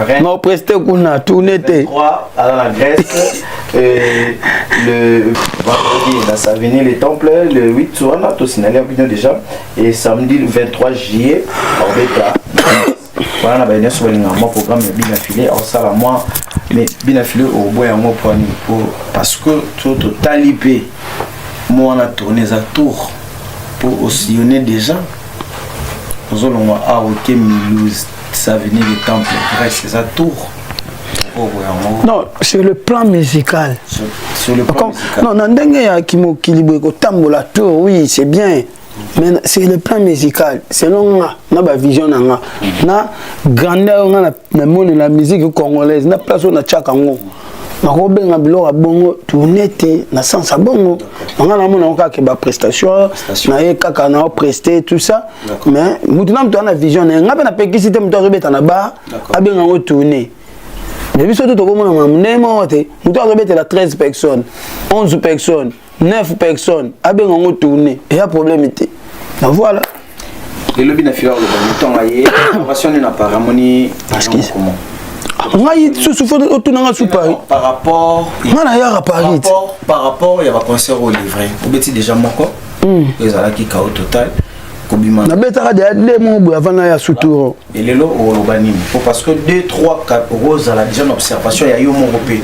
Rennes. Non, preste kuna, tournée te. 3 aza na Grèce, le vendredi na Savigny le Temple, le 8 wana tosignaler bino déjà, et samedi le 23 juillet obeta. Wana na baye nyonso balingaka mwa programme ya bina file aosala mwa. Mais bina file oboya yango mponi? Po parce que to totali mpe mo wana tournée eza tour po osillonne déjà, ozolongwa awa, oke Mulhouse, Savigny le Temple, Grèce, eza tour yango. Non, sur le plan musical. Sur le plan musical. Non, na ndenge ya kimokili boye, kotambola tour, oui, c'est bien, mais sur le plan musical, selon nga na bavision na nga na grandeur nga namoni la musique congolaise na place oyo natiaka yango, nakobenga biloko ya bongo tournée te na sens ya bongo. Nga namona yango kaka baprestation na ye, kaka na oprester, tout ça. Mais mutu na mutu ana vision na ye. Nga mpe napekisi te mutu azobeta na bar abenga yango tournée, mais biso to tokomona makambo ndenge moko te. Mutu azobetela 13 personnes, 11 personnes, 9 personnes, abenga yango tournée, eya problème te na voilà. Elobi na fila oloba motonga ye relation nini na Paris amoni? Excuse. Ngai susu fo otunanga su Paris. Par rapport Nga nayaka Paris. Par rapport ya baconcert oyo livré, obeti déjà moko ezalaki chaos total kobima. Nabetaka deya de moko boye avant naya suturo. Elelo oloba nini? Po parce que 2 3 4 okozala déjà na observation ya yo moko mpe.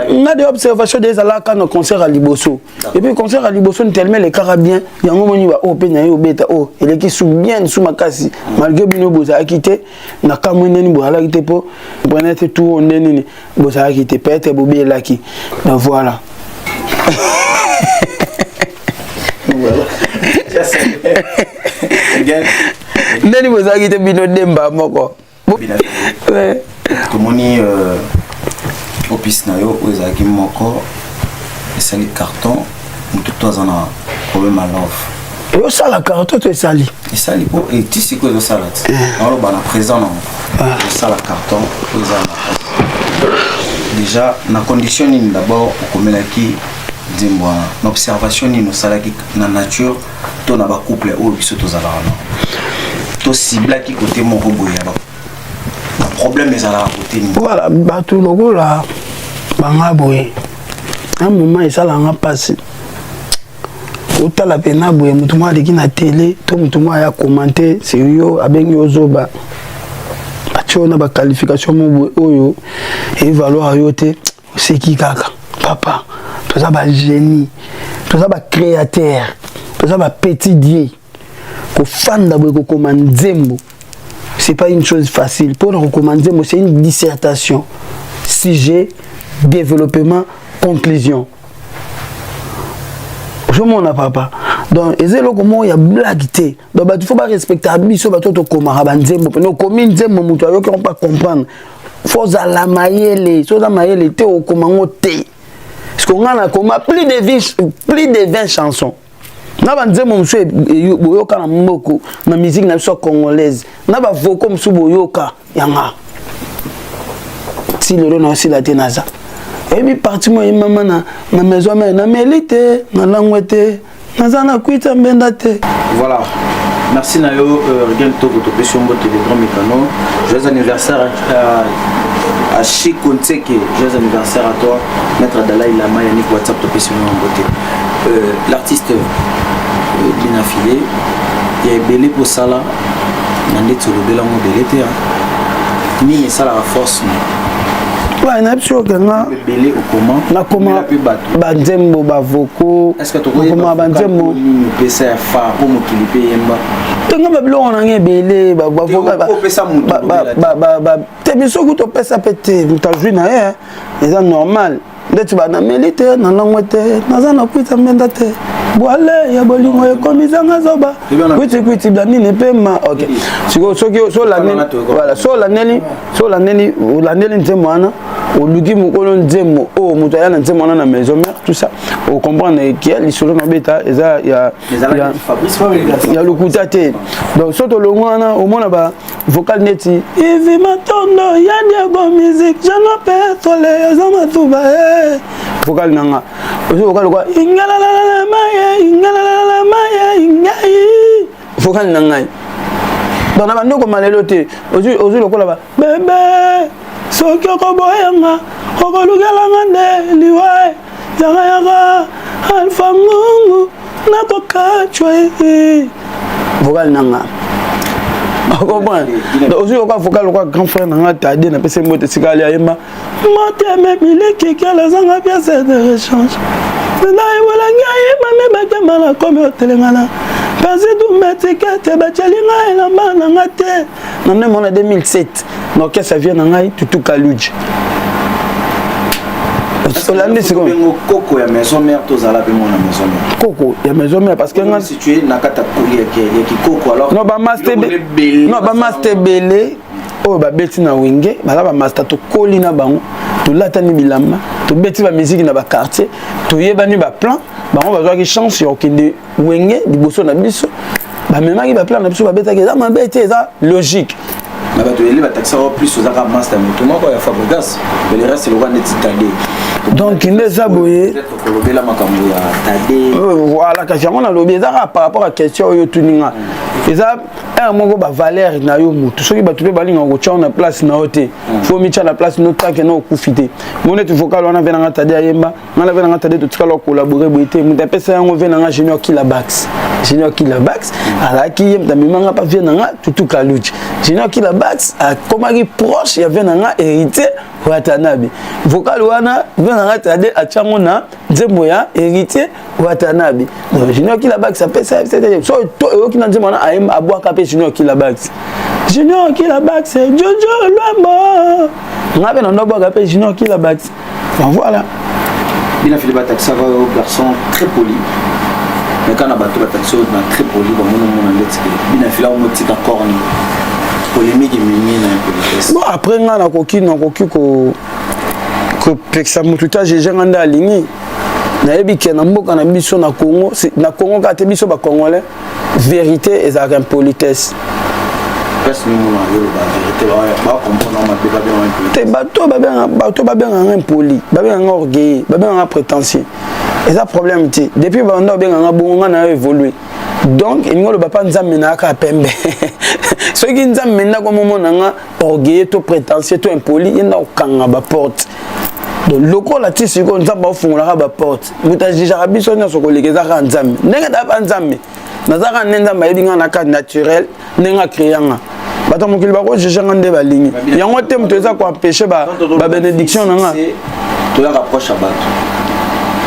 Nga de observation de ezalaka na concert ya liboso, et puis concert ya liboso tellement elekaka bien, yango moni ba oyo mpe na ye obeta oyo eleki su bien su makasi, malgré bino bozalaki te. Na kamwe ndeni bozalaki te, mpo prenez te tour nde nini bozalaki te, peut-être bobelaki. Donc voilà. Voilà. Ndeni bozalaki te bino demba moko. Tomoni opus na yo oyo ezalaki moko esali carton, motu to aza na problème ya love. Ezosala carton to esali? Esali po eti sikoyo ezosala ti naoloba na présent nango ezosala carton oyo eza na déjà. Na condition nini d'abord okomelaki nzembo wana? Na observation nini osalaki na nature to na bacouple oyo biso tozalaka na tociblaki kote moko boye ya baproblème ezalaka kote nini? Voilà, bato lokola banga boye, un moment esalanga mpasi otala mpena boye, motu moko aleki na télé to motu moko aya commenter sur yo, abengi yo zoba, atie yo na baqualification mo boye oyo evaloir yo te. Oseki kaka. Papa, toza bagénie, toza bacréateur, toza bapetit dieu. Kofanda boye kokoma nzembo, c'est pas une chose facile. Mpona kokoma nzembo, c'est une dissertation: sujet, développement, conclusion. Ozomona, papa, donc eza eloko moko ya blague te. Donc bato fo barespectaka biso bato tokomaka banzembo. Mpena okomi nzembo, moto ayoki yango mpa comprendre, fo ozala mayele. So oza mayele te, okoma yango te, parce que nga nakoma plus de 20 chansons na banzembo mosusu boyoka na mboko na musique na biso congolaise, na bavoko mosusu boyoka yanga ti lelo na osila te. Naza oyebi parti mo eyembama na maison mare, nameli te, nalangwe te, naza na kwita mbenda te. Voilà. Merci na yo, Regan Togo, topesi yo mbote, le grand mécano. Joyeux anniversaire à Chico Ntseke. Joyeux anniversaire à toi, Maître Dalai Lama Yannick WhatsApp, topesi yo mbote. L'artiste Bina Filé, il y a ebele posala na ndeti olobela ngo ebele te. Nini esalaka force? Ouais, nayebi soki okanga nakoma banzembo bavoko, nakoma banzembo tenga babiloko nanga ebele te. Biso kutu opesa mpe te, moto azwi na ye, eza normal. Ndeti banameli te, nalongwe te, naza na kwita mbenda te, bwale ya bolingo ekomisanga zoba, kwitikwiti bla nini pema. Ok, sikoyo soki voilà, so olandeli, so olandeli, olandeli nzembo wana, oluki mokolo nzembo oyo moto aya na nzembo wana na Maison Mère, tout ça, ocomprendre ke lisolo nabeta eza ya lokuta te. Donc so tolongo wana, omona ba vocal neti Ivi Matondo ya Diego Musique, Jano Pétrole, eza matuba e vocal na nga. Ozo vocal lokwa ingalalala maye, ingalalala maye, ingai vocal na ngai. Donc na bandoko malelo te, ozwi lokola ba bebe, soki okoboyanga, okolukelanga nde liwa, yaka yaka Alpha Ngungu, nakokacwa vocal na nga, ocomprendre. Ozwi lokola vocal lokola grand frère na nga Tade, napesi mbote esika ali, ayemba motema miliki kela azanga pièce de rechange, nayebolaki ayeba mibakema, nakomi otelengana kasi dumetikete batieli ngai elamba na nga te. Na nde mona 2007 na orchestre vie na ngai Tutu Kaluji. Olandi sikoyo? Koko ya Maison Mère, tozala mpe mona Maison Mère. Koko ya Maison Mère, parce que nga situé na kati ya kikoko alors. Non, bamaster, non, bamaster ebele oyo babeti na Wenge baza bamaster. Tokoli na bango, tolatani bilamba, tobeti bamiziki na baquartier, toyebani baplan. Bango bazwaki chance ya kokende Wenge liboso na biso, bamemaki baplan na biso, babetaki. Eza mabe te, eza logique. Na bato ebele batakisaka plus ozaka master moto moko ya Fabregas, mais le reste lokola neti Tade. Donc nde eza boye. Kolobela makambo ya Tade. Voilà, kasi yango nalobi eza kaka par rapport à question oyo otuninga. Eza ere moko bavaleur na yo motu, soki bato mpe balingaka kotya na place na yo te, faut mitya na place no tanke na okufi te. Mo neti vocal wana, ve nanga Tade ayemba, nga na ve nanga Tade totikala kocollaborer boye te. Moto apesa yango, ve nanga Junior Kila Bax. Junior Kila Bax azalaki ye moto amemanga mpa vie nanga Tutu Kaluji. Junior Kila Bax akomaki proche ya ve nanga Héritier Watanabe. Vocal wana, ve nanga Tade atyango na nzembo ya Héritier Watanabe. Donc Junior Kila Bax apesa so oyoki na nzembo wana, ayemba, abwaka mpe Junior Kila Bax, Junior Kila Bax, Jojo Lwambo. Nga mpe na ndo abwaka mpe Junior Kila Bax. Bon, voilà. Bina Fili, batakisaka yo garçon très poli, mais kana bato batakisa yo na très poli, bamonomona ndeti ke Bina Fili aomotika corne polémique ememi na impolitesse. Bon, après nga nakoki kopekisa motu te ajuge nga nde alingi. Nayebi ke na mboka na biso na Congo, na Congo kaka te, biso bacongolais, vérité ezalaka impolitesse. Te, bato babengaka impoli, babengaka orgueilleux, babengaka prétentieux, eza problème te. Depuis banda babengaka bongo, nga na yo évolue. Donc elingi oloba mpa Nzambe na yaka pembe. Soki Nzambe ndako momona nga orgueilleux to prétentieux to impoli, ye nda kokanga baporte. Donc lokola ti sikoyo Nzambe afungolaka baporte, moto ajugeaka biso nyonso koleka eza kaka Nzambe. Ndenge taa pa Nzambe naza kaka nde Nzambe ayebi nga na cadre naturel, ndenge acréa nga. Bato ya mokili bakojuge nga nde balingi yango te, moto eza koempêche babénédiction na nga. Toyaka proche ya bato,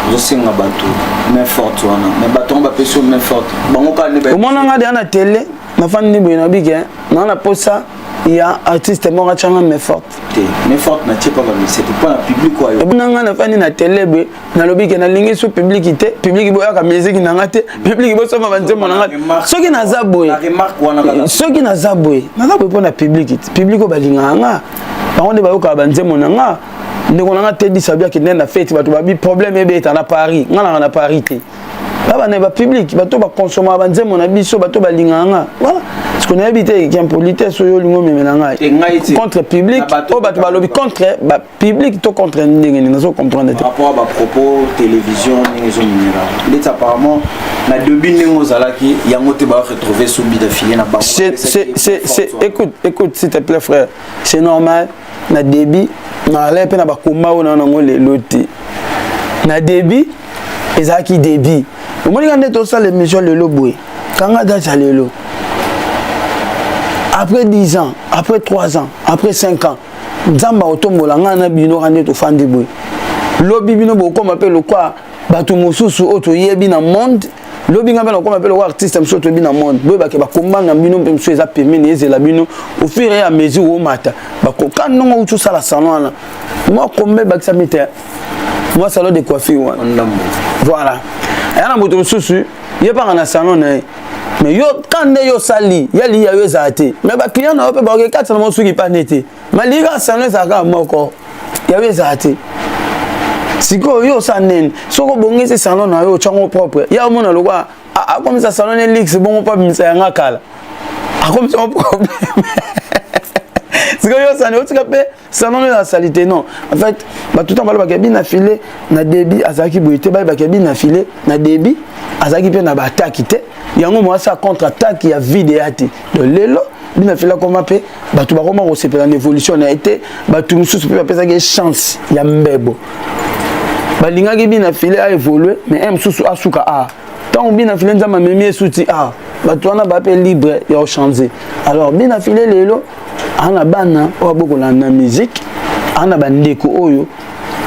ozosenga bato main forte wana, mais bato yango bapesi yo main forte, bango kaka nde. Omona nga deya na télé, nafandi boye, nabike naa na posa ya artiste moko atyanga main forte. Te, main forte na tie pa bamisete mpo na public oyo. Omona nga nafandi na télé boye, nalobi ke nalingi so public te, public boyaka musique na nga te, public bosomba banzembo na nga. Soki naza boye, soki naza boye, naza boye mpo na public te. Public oyo balingaka nga, bango nde bayokaka banzembo na nga. Ndeko na nga Tedi Sabi akende na fete, bato babi problème ebeta na Paris, nga nanga na Paris te. Babana bapublic, bato bakonsomaka banzembo na biso, bato balingaka nga. Voilà, parce que nayebi te impolitesse oyo olingi omemela ngai contre public oyo bato balobi, contre bapublic to contre ndenge nini, nazo comprendre te. Par rapport à bapropos télévision ndenge ezomemela, ndeti apparemment na début ndenge ozalaki yango te, baretrouve sobi d'affilée na bango. Écoute, écoute, s'il te plaît, frère, c'est normal. Na début nalai mpe na bakomba oyo na nango lelo te. Na début ezalaki début. Omoni nga nde tosala émission lelo boye, kanga date ya lelo, après 10 ans, après 3 ans, après 5 ans. Nzambe akotombola ngai na bino kaka nde tofandi boye. Lobi bino bokoma mpe lokwa bato mosusu oyo toyebi na monde. Lobi ngai mpe nakoma mpe lokwa artiste mosusu toyebi na monde. Boyebake bakomba na bino mpe mosusu eza pembeni, ezela bino au fur et à mesure omata bakoka ndongo outi osala salon wana mwa komba ebakisami te, mwa salon de coiffure wana. Voilà, aya na moto mosusu ye mpanga na salon na ye, mais yo ka nde yo osali ya liya yo ezala te, mais baclient na yo mpe bakoki kati na mosuki mpa nde te malika salon ezalaka moko ya yo ezala te. Sikoyo yo osala nini? Soki obongisi salon na yo, otyango propre, ya omona lokwa akomisa salon ne luxe bongo mpo abimisa yanga kala akomisa mo problème. Sikoyo yo osani otika mpe salon oyo asali te. Non, en fait, bato ntango balobaka bina file na début azalaki boye te, bayebaka bina file na début azalaki mpe na baattaque te. Yango mwasi a contre attaque ya vide ya te. Donc lelo bina file akoma mpe bato bakoma kosepela na évolution na ye te. Bato mosusu mpe bapesaki ye chance ya mbebo, balingaki bina file aévolue, mais un mosusu asuka a ntango bina file Nzambe amemi ye suti a bato wana ba mpe libre ya kochange. Alors bina file lelo aa na bana oyo abokola na musique, aa na bandeko oyo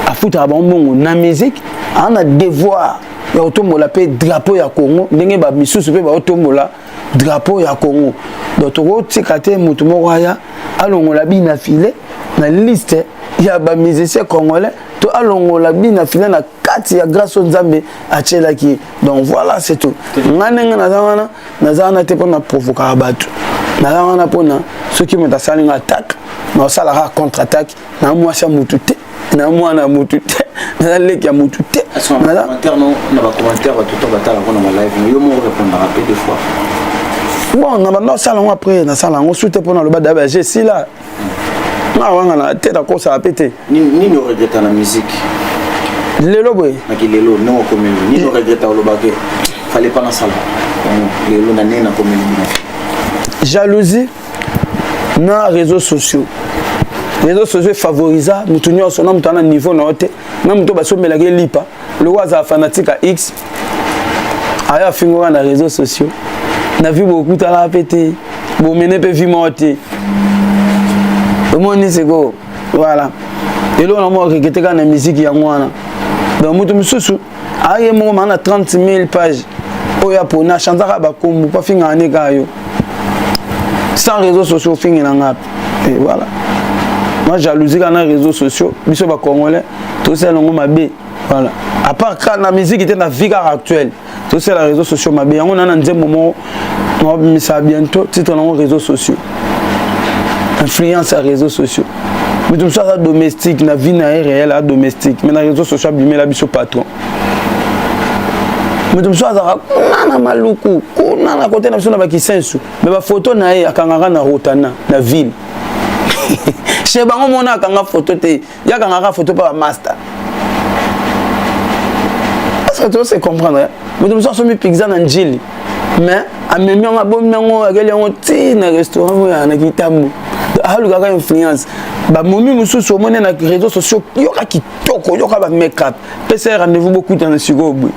afutaka bango mbongo na musique, aa na devoir ya kotombola mpe drapeau ya Congo ndenge bamisusu mpe baotombola drapeau ya Congo. Donc tokotika te motu moko aya alongola bina file na liste ya bamusicien congolais to alongola bina file na kati ya grâce oyo Nzambe atielaki ye. Donc voilà, c'est tout. Ngai ndenge naza wana, naza wana te mpona provokaka bato. Naza wana mpona soki moto asali nga attaque, naosalaka contre attaque. Na mwasi ya motu te, na mwana ya motu te, naza leki ya motu te. Na bacommentaire bato to batalaka na balive, yo moko répondaka mpe des fois? Bon, na banda osala yango, après nasala yango su te mpona loba daba je esila nga wanga na te, nakosala mpe te. Nini oregreta na musique? Lelo boye? Naki lelo ndenge okomeli, nini oregreta, olobake fallait pas nasala lelo na ndenge nakomeli bino? Jalousie na réseaux sociaux. Réseaux sociaux efavorisa motu nyonso, na moto ana niveau na yo te, na moto basombelaki elipa loko azala fanatique ya x ayo afingoka na réseaux sociaux. Na vie bokutana mpe te, bomene mpe vie moko te. Omoni sikoyo, voilà, eloko na moko rekete kaka na musique yango wana. Donc moto mosusu aye moko maa na 30 000 page oyo apona achanzaka bakombo mpo afingaka ne kaka yo sans réseaux sociaux ofingela nga. Et voilà, moi jalousie kaka na réseaux sociaux. Biso bacongolais tosala yango mabe. Voilà, à part kaka na musique te, na vie kaka actuelle tosala réseaux sociaux mabe. Yango na nzembo moko naobimisa bientôt, titre nango réseaux sociaux, influence ya réseaux sociaux. Moto mosusu aza domestique na vie na ye réel, aza domestique, mais na réseaux sociaux abimela biso patron. Moto mosusu azalaka kuna na Maluku, kuna na kote na biso na bakisensu, mais bafoto na ye akangaka na Rotana na ville chez bango. Mona akanga foto te, ye akangaka foto mpa bamaster. Est-ce que tu sais comprendre? Moto mosusu asomi pizza na Njili, mais amemi yango, abomi yango, akeli yango ti na restaurant oyo na Kitambo. Alukaka influence. Bamomi mosusu omoni na réseaux sociaux, yoka kitoko, yoka bamake-up, pesa ye rendez-vous bokutana. Sikoyo boye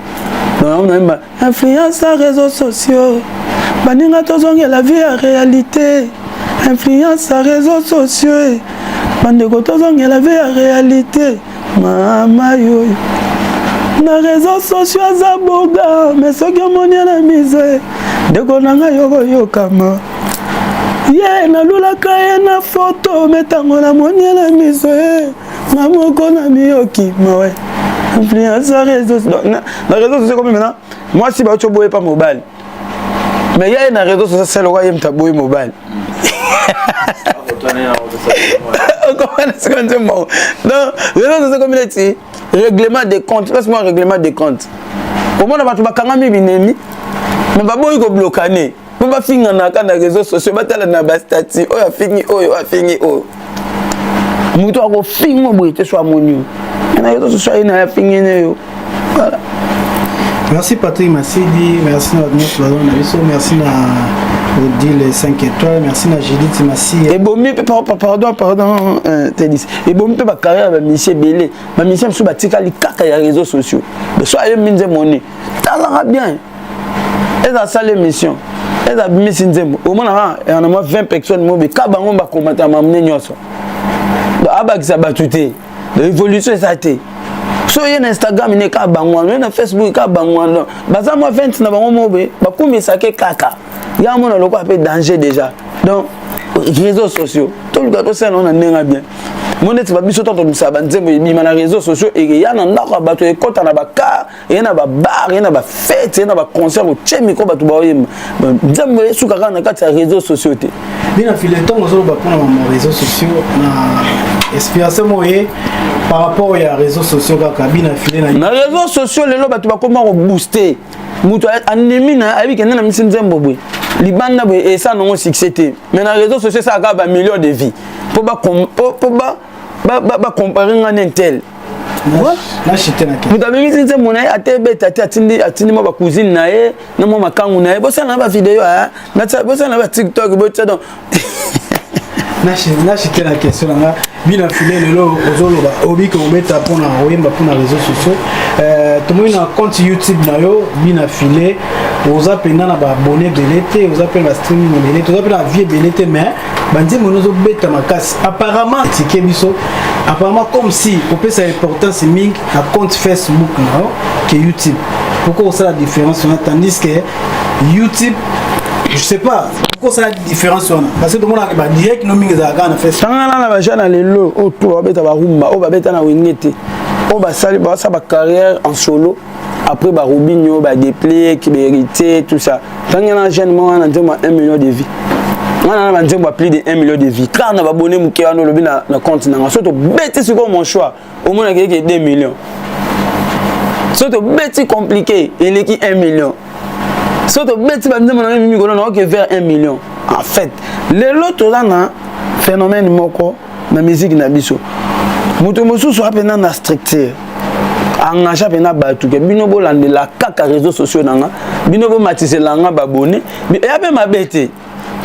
nayemba influence ya réseaux sociaux, baninga tozongela vie ya réalité. Influence ya réseaux sociaux, bandeko tozongela vie ya réalité. Mama yoyo na réseaux sociaux aza boga, mais soki omoni na mise, ndeko na ngai yokoyokama ye nalulaka ye na foto, mais ntango namoni ye na miso ye nga moko na miyoki mawe. Influence ya réseau na réseau sociaux komi maintenant mwasi bauti oboye pa mobali, mais ye na réseau social saloka ye moto aboyi mobali. Okomana sikoyo nzembo. Donc réseau sociaux komi neti règlement de compte. Place moi règlement de compte, omona bato bakangami binemi, mais baboyi koblokane mpo bafinganaka na réseau sociaux, batala na bastatuts oyo afingi oyo, afingi oyo. Moto akofinga boye te so amoni yo na réseau sociaux, aye na ye afingi ne yo. Voilà. Merci Patrick Massidi, merci na nyonso bazali na biso, merci na Odile 5 étoiles, merci na Judith Massi. Ebomi mpe, pardon, pardon, tedis ebomi mpe bacarrière ya bamusicien ebele. Bamusicien mosusu batikali kaka ya réseaux sociaux. So ayembi nzembo ni talaka bien, eza asala émission, eza abimisi nzembo, omonaka ya na mwa 20 personnes mobe ka bango bakomata mamne nyonso. Abakisa bato te, évolution eza te. So ye na Instagram ne kaka bango wana, ye na Facebook kaka bango wana, baza mwa 20 na bango mo boye, bakumisake kaka ya mona lokola mpe danger déjà. Donc réseaux sociaux, toluka tosala nango na ndenge bien. Mo neti babiso to tomisaka banzembo, ebima na réseaux sociaux, eya na ndako ya bato, ekɔta na bacar, eye na babar, eye na bafête, eye na baconcert, otie micro, bato baoyemba nzembo, esuka kaka na kati ya réseaux sociaux te. Bina File, ntango ozoloba mpona mama réseaux sociaux, na inspiration moye par rapport ya réseaux sociaux kaka, Bina File na Na réseaux sociaux lelo bato bakoma kobooste. Moto andimi na ayebi kende na misi nzembo boye libanda boye, esala nango succès te, mais na réseaux sociaux esalaka kaka bamillion de vues mpo bacompare nga na tel. Moto abimisi nzembo na ye, ate ebeta te, atindi mwa bacousine na ye na mwa makangu na ye, bosala na bavideo, bosala na baTikTok, botia. Donc Nachite na question na nga. Bina File, lelo ozoloba obiki obeta mpona oyemba mpona réseaux sociaux. Tomoni na compte YouTube na yo, Bina File, oza mpenza na baabonné ebele te, oza mpe na bastreaming ebele te, oza mpe na vues ebele te, mais banzembo ozobeta makasi. Apparemment tike biso, apparemment comme si opesa importance mingi na compte Facebook na yo ke YouTube. Pourquoi osala différence wana, tandis que YouTube, je sais pas pourquoi osala différence wana? Parce que tomonaka badirect no mingi ezalaka kaka na Facebook. Tangana na bajeune na lelo oyo to babeta barumba, oyo babeta na Wenge te, oyo basali, basala bacarrière en solo après barobinio, badeplique, bahéritier, tout ça. Ntange na jeune moko wana, nzembo ya 1 million de vues wana, na banzembo ya plus de 1 million de vues kaka na babone moke wana. Olobi na compte nanga, so tobeti sikoyo mon choix, omonaka eke 2 millions. So tobeti compliqué, eleki 1 million. So tobeti banzembo na ngai mikolo na oke vers 1 million. En fait, lelo toza na phénomène moko na musique na biso. Moto mosusu apena na structure, engage mpena bato ke bino bolandela kaka réseaux sociaux na nga, bino bomatisela nga babone. Eya mpe mabe te.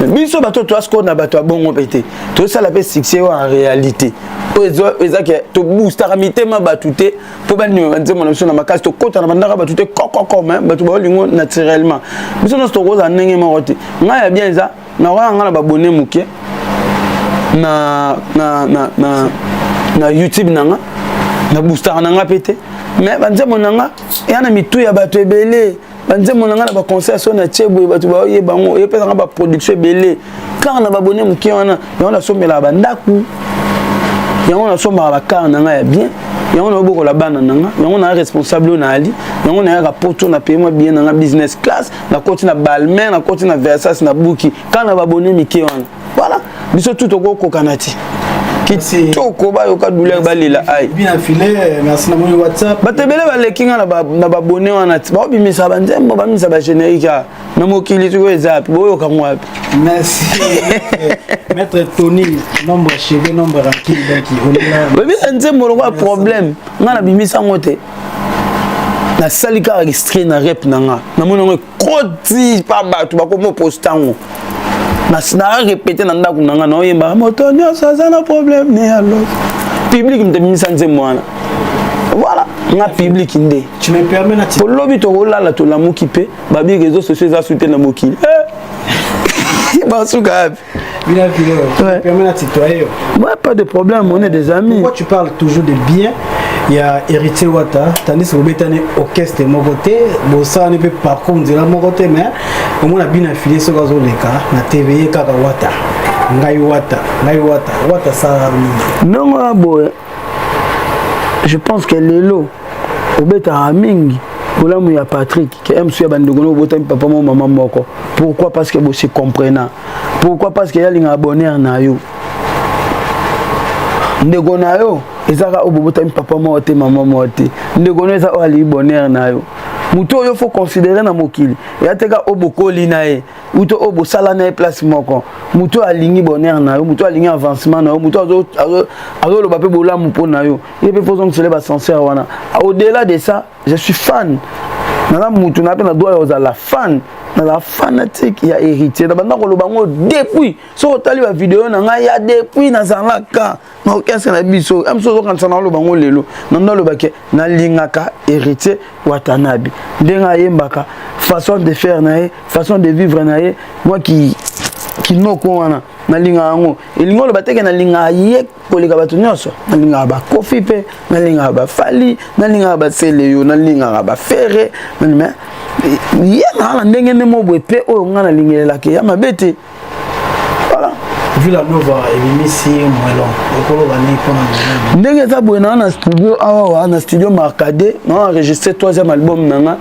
Biso bato toa sikoyo na bato ya bongo mpe te, tosala mpe succès oyo en réalité oyo eza ke toboostaka mitema bato te mpo bandima banzembo na biso na makasi. Tokɔta na bandaka bato te kokoko, mais bato baolingo naturellement. Biso nyonso tokozala ndenge moko te. Ngai ya bien eza nakoya nga na babone moke na YouTube na nga, na boostaka na nga mpe te, mais banzembo na nga eya na mitu ya bato ebele. Banzembo na nga na baconcert, so na tie boye, bato baoyeba yango, eyepesanga baproduction ebele kaka na babone moke wana. Yango nasombelaka bandako, yango nasombaka bacar na ngai ya bien, yango naobokola bana na nga, yango naa responsable oyo naali, yango nayaka poto na paye mwa bien na nga business class, nakoti na Balmain, nakoti na Versace, na buki kaka na babone mike wana. Voilà, biso tu tokokokana ti kitoko, bayoka douleur, balela ai. Bina File, merci. Namoni WhatsApp. Bato ebele baleki nga na babone wana ti baobimisa banzembo, babimisa bagénérique na mokili. Sikoyo eza wapi? Boyoka ngo wapi? Merci, maître Tony. Nombre cheveux, nombre rancune, donc on est là. Babisa nzembo lokola problème, nga nabimisa yango te, nasali kaka extrait na rep na nga, namoni yango ekoti pa bato bakomi oposta yango, na répété na ndako na nga, naoyembaka moto nyonso aza na problème ne. Alors public moto abimisa nzembo wana. Voilà, nga public nde. Tu me permets na Tolobi, tokolala, tolamuki mpe babi réseaux sociaux eza sute na mokili, basuka wapi? Bina File, tu me permets na tutoyer? Ouais, pas de problème, on est des amis. Pourquoi tu parles toujours de bien ya Héritier Wata, tandis que bobetani orchestre moko te, bosalani mpe parcours nzela moko te? Mais omona Bina File, soki azoleka na TV, ye kaka Wata, ngai Wata, ngai Wata. Wata sala nini? Ndongo ya boye, je pense que lelo obetaka mingi bolamu ya Patrick ke mosu ya bandeko no obotami papa mo mama moko. Pourquoi? Parce que bose comprena. Pourquoi? Parce que yalingaka bonheur na yo, ndeko na yo. Ezaka oyo bobotami papa moko te, mama moko te, ndeko no eza oyo alingi bonheur na yo. Motu oyo faut considérer na mokili eya te ka oyo bokoli na ye, uto oyo bosala na ye place moko. Motu oyo alingi bonheur na yo, motu oyo alingi avancement na yo, motu azoloba mpe bolamu mpo na yo, ye mpe faut ozongisele baascenseur wana. Au-delà de ça, je suis fan. Naza mutu na mpe na droit ya kozala fan. Nazala fanatique ya Héritier. Na banda koloba yango depuis. Soki otali bavideo na ngai ya depuis nazalaka na orchestre na biso ya mosu, ozokanisa na oloba yango lelo. Nando alobake nalingaka Héritier Watanabe, ndenge ayembaka, façon de faire na ye, façon de vivre na ye, mwa kinoko wana. Nalingaka yango, elingi oloba teke nalingaka ye koleka bato nyonso. Nalingaka bakofi mpe nalingaka bafali, nalingaka baseleyo, nalingaka bafere, mais ye naa na ndenge nde mo boye mpe oyo ngai nalingelelaka ya mabe te. Voilà. Villa Nova ebimisi mwelon, okoloba nini mpona ndenge eza boye? Naa na studio awawa, na studio Marcade, naa enregistré troisième album na nga,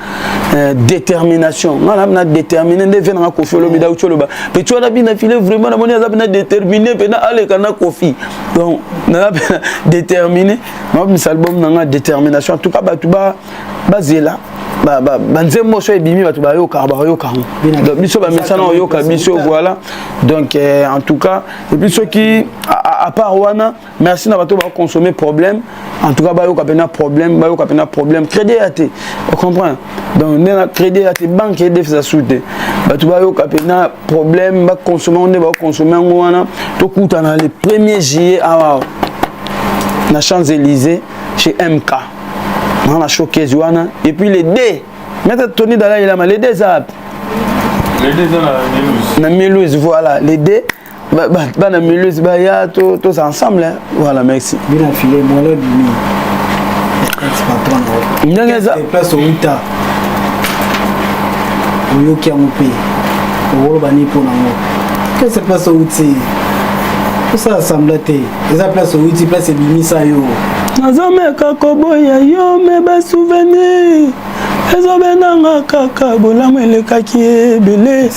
Détermination. Nga na na déterminé nde vie nanga. Kofi olobi dauti oloba petit wana bina file, vraiment namoni aza mpena déterminé, mpena aleka na Kofi. Donc naza mpena déterminé, naobimisa album na nga Détermination. En tout cas, bato bazela banzembo so ebimi, bato bayokaka, bakoyoka yango. Biso bamesana oyoka biso, voilà. Donc en tout cas, et puis soki à part wana, merci na bato baconsommer Problème. En tout cas, bayoka mpena Problème, bayoka mpena Problème. Crédit ya te, ocomprend? Donc nde na crédit ya te, banque edefisa su te. Bato bayoka mpena Problème, baconsommer yango nde baconsommer yango wana. Tokutana le 1er juillet awa na Champs-Élysées, chez MK, na showcase wana. Et puis les deux, maître Tony Dalai Lama, les deux eza na Mulhouse. Voilà, les deux bana Mulhouse baya, tous ensemble, hein. Voilà, merci. Bina file mwalo bimi ex patron. Ndenge eza. Place outa oyoki yango mpe okoloba nini mpo nango? Kese place outi, osala sembla te, eza place outi, place ebimisa yo. Nazomeka koboya yo, me basouvenir ezobenanga kaka. Bolamu elekaki ebele,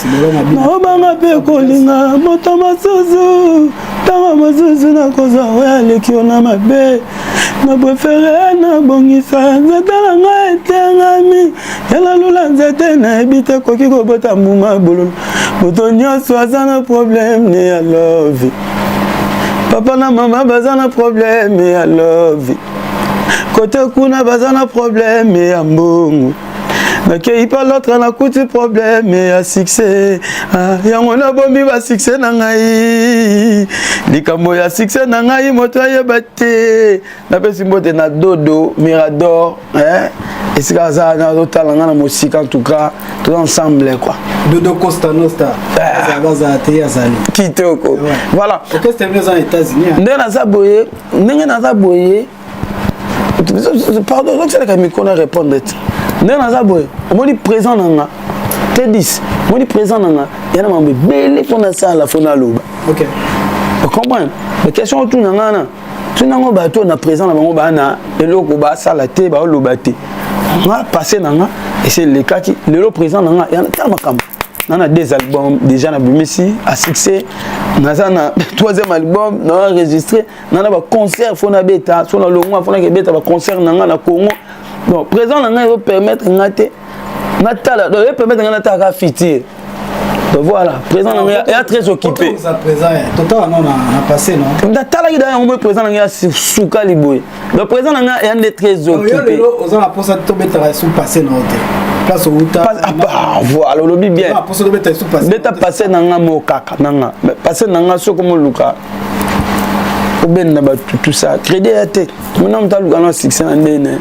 naobanga mpe kolinga moto mosusu. Ntango mosusu nakozwa oyo aleki yo na mabe. Na préféré nabongisa nzete na ngai etengami, ya nalula nzete nayebi te koki kobota mbuma bololo. Moto nyonso aza na problème ne ya love. Papa na mama baza na problème ya love, kote kuna baza na problème ya mbongo, nakei pa l'autre nakuti problème ya succès. Ah, yango nabombi basuccès na ngai, likambo ya succès na ngai moto ayeba te. Napesi mbote na Dodo Mirador, eh? Esika aza, nazotala ngai na mosika. En tout cas, toza ensemble, quoi. Dodo Costa Nosta bazala te, azali. Kitoko, voilà. Orchestre eza na États-Unis. Ndenge naza boye, ndenge naza boye, pardon, ozotialaka micro na répondre te. Ndenge naza boye, omoni présent na nga te 10, omoni présent na nga ya na mambo ebele mpo nasala, fo naloba. Ocomprendre baquestion otuna nga na tuna yango. Bato na présent na bango baa na eloko basala te, baoloba te. Nga passé na nga ese elekaki, lelo présent na nga ya ta makambo na deux albums déjà nabimisi à succès, naza na troisième album na enregistré, na baconcert fo nabeta, so nalongwa fo nakebeta baconcert na nga na Congo. Donc présent na ngai ezopermettre nga te natala, donc ezopermettre nga natala kaka futur. Donc voilà, présent na ngai ya très occupé. Totala no na passé no. Natalaki da yango boye, présent na ngai ya sukali boye. Donc présent na ngai ya nde très occupé. Oza na mposa tobetaka esu passé na yo te, place outa. Voilà, olobi bien. Beta passé na nga mo kaka na nga passé na nga. Soki moluka obenda bato, tout ça, crédit ya te. Mona moto aluka na succès na ndene,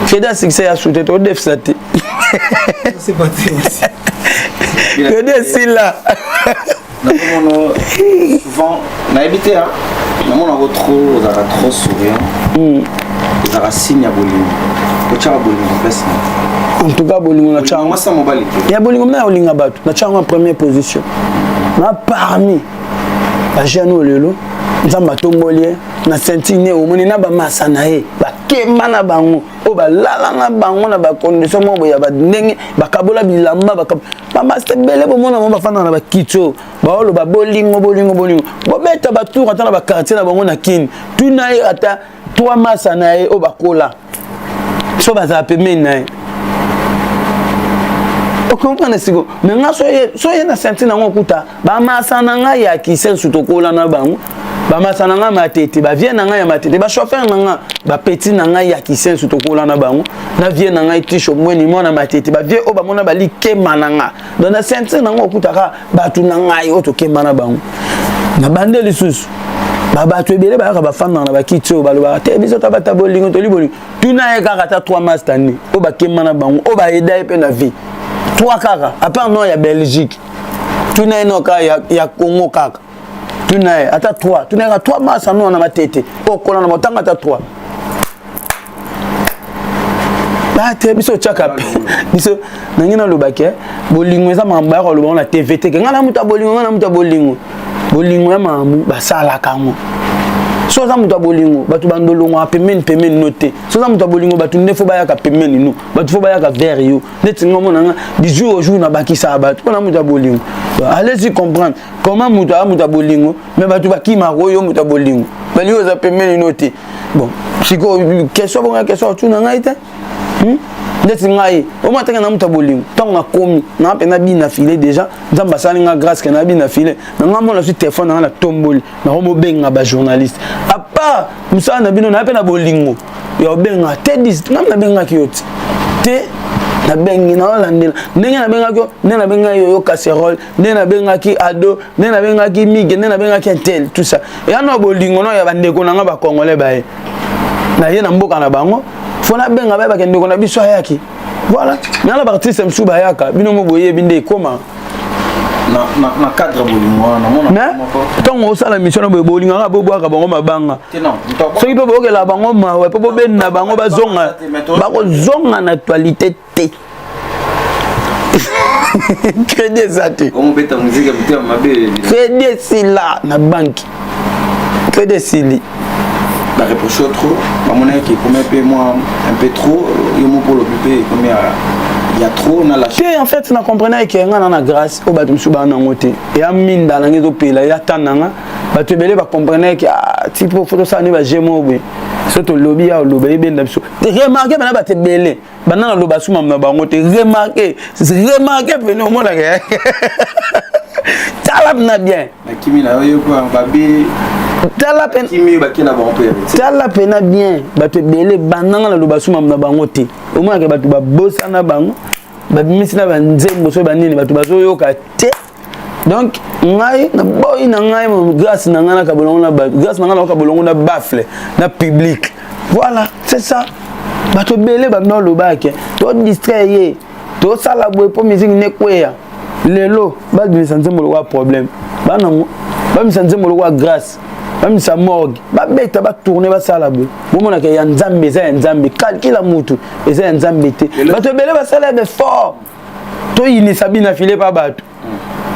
crédit ya succès ya su te, todefisa te, crédit esila. Nazomona souvent, nayebi te, namonako trop, ozalaka trop souriant. Ezalaka signe ya bolingo? Otyaka bolingo place? En tout cas, bolingo na mwasi mobali te. Ya bolingo mna ya olinga bato, natya yango en première position. Na parmi bajeune oyo lelo Nzambe atomboli ye na ceinture ne, omoni na bamasa na ye bakemba na bango oyo balala na bango na bacondition moko boye ya bandenge, bakabola bilamba, bamasa ebele. Bomona bango bafanda na bakiti oyo baoloba bolingo, bolingo, bolingo. Bobeta batour ata na baquartier na bango na Kini, tuna ye ata trois masa na ye oyo bakola so bazala pembeni na ye, ocomprendre siko. Me nga so ye na ceinture nango, okuta bamasa na ngai ya Kisensu, tokola na bango, bamasa na ngai Matete, bavie na ngai ya Matete, bachauffeur na ngai, bapeti na ngai ya Kisensu, tokola na bango, na vie na ngai Tisho Mweni, mwana Matete, bavie oyo bamona balikema na nga. Donc na ceinture nango okutaka bato na ngai oyo tokemba na bango. Na bande lisusu, babato ebele bayaka bafandaka na bakiti oyo balobaka te biso tabata bolingo, toli bolingo. Tuna ye kaka ata trois mastani oyo bakemba na bango, oyo baeda ye mpe na vie, trois kaka, à part no ya Belgique. Tuna ye no kaka ya Congo kaka. Tuna ye ata 3, tuna ye 3 masa no na matete. Okola na motanga ata 3. Te biso otyaka biso nangi nalobaki eh, bolingo eza makambo ya koloba ngo na tv te ke ngai na moto ya bolingo, ngai na moto ya bolingo. Bolingo ya makambo basalaka yango. So oza moto ya bolingo, bato bandolongwaka pembeni pembeni no te. So oza moto ya bolingo, bato nde fo bayaka pembeni no, bato fo bayaka vers yo. Neti nga omona nga du jour au jour nabakisaka bato mpona moto ya bolingo. Allez-y comprendre comment moto aya moto ya bolingo, mais bato bakimaka oyo moto ya bolingo balingi oza pembeni no te. Bon, sikoyo question bonga, question otuna ngai te. Ndeti ngai omona teke na moto ya bolingo, ntango nakomi naa mpenza bina file déjà, Nzambe asali nga grâce ke na bina file na ngai, mona zwi telefone na ngai, natomboli, nakomobenga bajournaliste. À part mosala na bino, naa mpe na bolingo ya obenga te dis ngai nabengaki yo te te, nabengi naolandela ndenge nabengaki yo, ndenge nabengaki yoyo casserole, ndenge nabengaki ado, ndenge nabengaki mige, ndenge nabengaki intel, tout ça eya na bolingo no ya bandeko na nga bacongolais baye na ye na mboka na bango. Fo nabenga bayebaka ndeko na biso ayaki. Voilà, na baartiste mosusu bayaka, bino mo boyebi nde ekoma. Na cadre bolingo wana, namona ntango osala mission na boye, bolingaka bobwaka bango mabanga, soki mpe boyokela bango mawa mpo bobenda bango bazonga, bakozonga na actualité te. Crédit eza te, crédit esila na banque, crédit esili. Bareproche trop, bamonaki ekomi mpe mwa un peu trop. Yo moko olobi mpe ekomi ya trop na la Te, en fait na comprenaki ke nga na na grâce oyo bato mosusu baa nango te. Eya minda nanga ezopela, eya tan nanga. Bato ebele bacomprenaki: ah, tipo fo tosala nde baje moko boye. So tolobi ya oloba ebenda biso. Remarque bana, bato ebele banda naloba sumam na bango te. Remarque, remarque pene, omonaka, tala na bien. Nakimi na yo babe. Tala tala pena bien, bato ebele bandanga naloba sumam na bango te. Omonaka bato babosana bango, babimisi na banzembo so banini, bato bazoyoka te. Donc ngai naboyi na ngai grâce na ngai nakabolongo na bato, grâce na ngai nakabolongo na baffle na public. Voilà, c'est ça. Bato ebele banda olobaki todistraire ye, tosala boye mpo musique nekweya. Lelo babimisa nzembo lokola problème banango, babimisa nzembo lokola grâce, babimisa morgue, babeta, batourne, basala boye. Bomonaka ya Nzambe eza ya Nzambe, calcul mutu eza ya Nzambe te. Bato ebele basala ya befort toyinisa bina file pa bato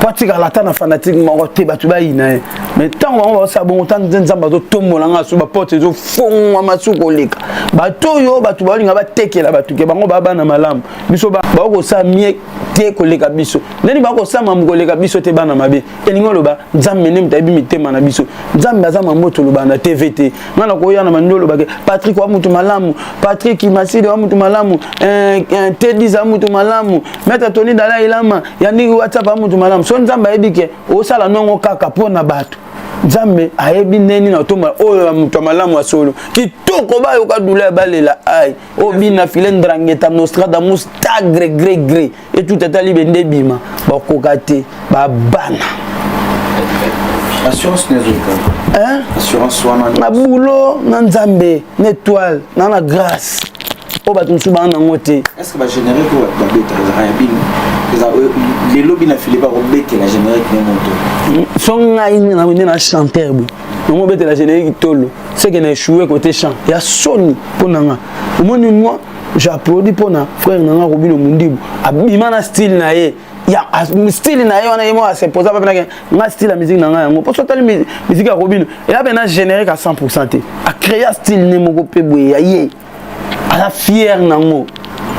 po atikala ata na fanatique moko te, bato bayina ye. Mais ntango bango bazosala bongo, ntango nde Nzambe azotombola nga so, baporte ezofongwama su koleka. Bato oyo bato baolinga batekela bato ke bango baa bana malamu, biso bakosala mie te koleka biso, ndeni bakosala mambo koleka biso te, bana mabe. Elingi oloba Nzambe nde moto ayebi mitema na biso. Nzambe aza mambo toloba na TV te. Nga na koya na mandi olobake Patrik wa mutu malamu, Patrik Masidi wa mutu malamu, Tedis wa mutu malamu, maître Tony Dalai Lama ya ndingi WhatsApp wa mutu malamu. So Nzambe ayebi ke osala nongo kaka mpo na bato. Nzambe ayebi ndeni na otomba oyo ya moto ya malamu ya solo kitoko, bayoka douleur, balela ai obina file ndrangeta Nostradamus tagre gre gre etuta etali bende ebima bakoka te babana. Assurance nezoka, assurance wana. Na boulot na Nzambe, na étoile na na grâce oyo bato mosusu baa nango te. Est ce que bagénérique oyo bato babeta ezalaka ya bino? Lelo bina file bakobetela générique ne moto? So ngai nde na chanteur boye, nango obetela générique tolo seke na échoué côté chant ya soni mpo na nga. Omoni, moi j'applaudis mpo na frère na nga Robino Mundibu, abima na style na ye ya style na ye wana, ye moko asimposa papenake nga style ya musique na ngai yango. Mpo so otali musique ya Robino, eya mpe na générique à 100 te. Acréa style ne moko mpe boye ya ye, aza fier nango.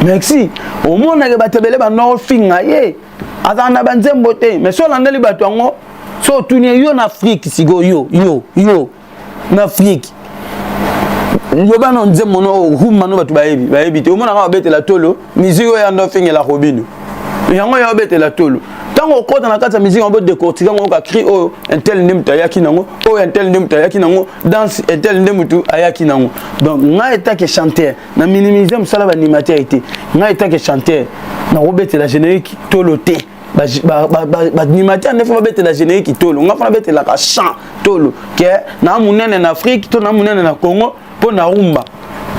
Merci. Omonake bato ebele banda ofinga ye, azala na banzembo te. Mais so olandeli bato yango, so otuni yo na Afrique sikoyo, yo yo yo na Afrique, loba na nzembo no rumba no, bato bayebi, bayebi te. Omonaka babetela tolo musique oyo yanda ofingela Robino, yango ya obetela tolo. Ntango okota na kati ya musique yango, bodécortique yango, oyoka cri oyo intel nde moto ayaki nango, oyo intel nde moto ayaki nango, danse intel nde moto ayaki nango. Donc ngai etake chanteur na minimise mosala baanimateur te. Ngai etake chanteur nakobetela générique tolo te. Baanimateur nde fo babetela générique tolo. Ngai fo nabetelaka chant tolo ke na monene na Afrique to na monene na Congo mpo na rumba.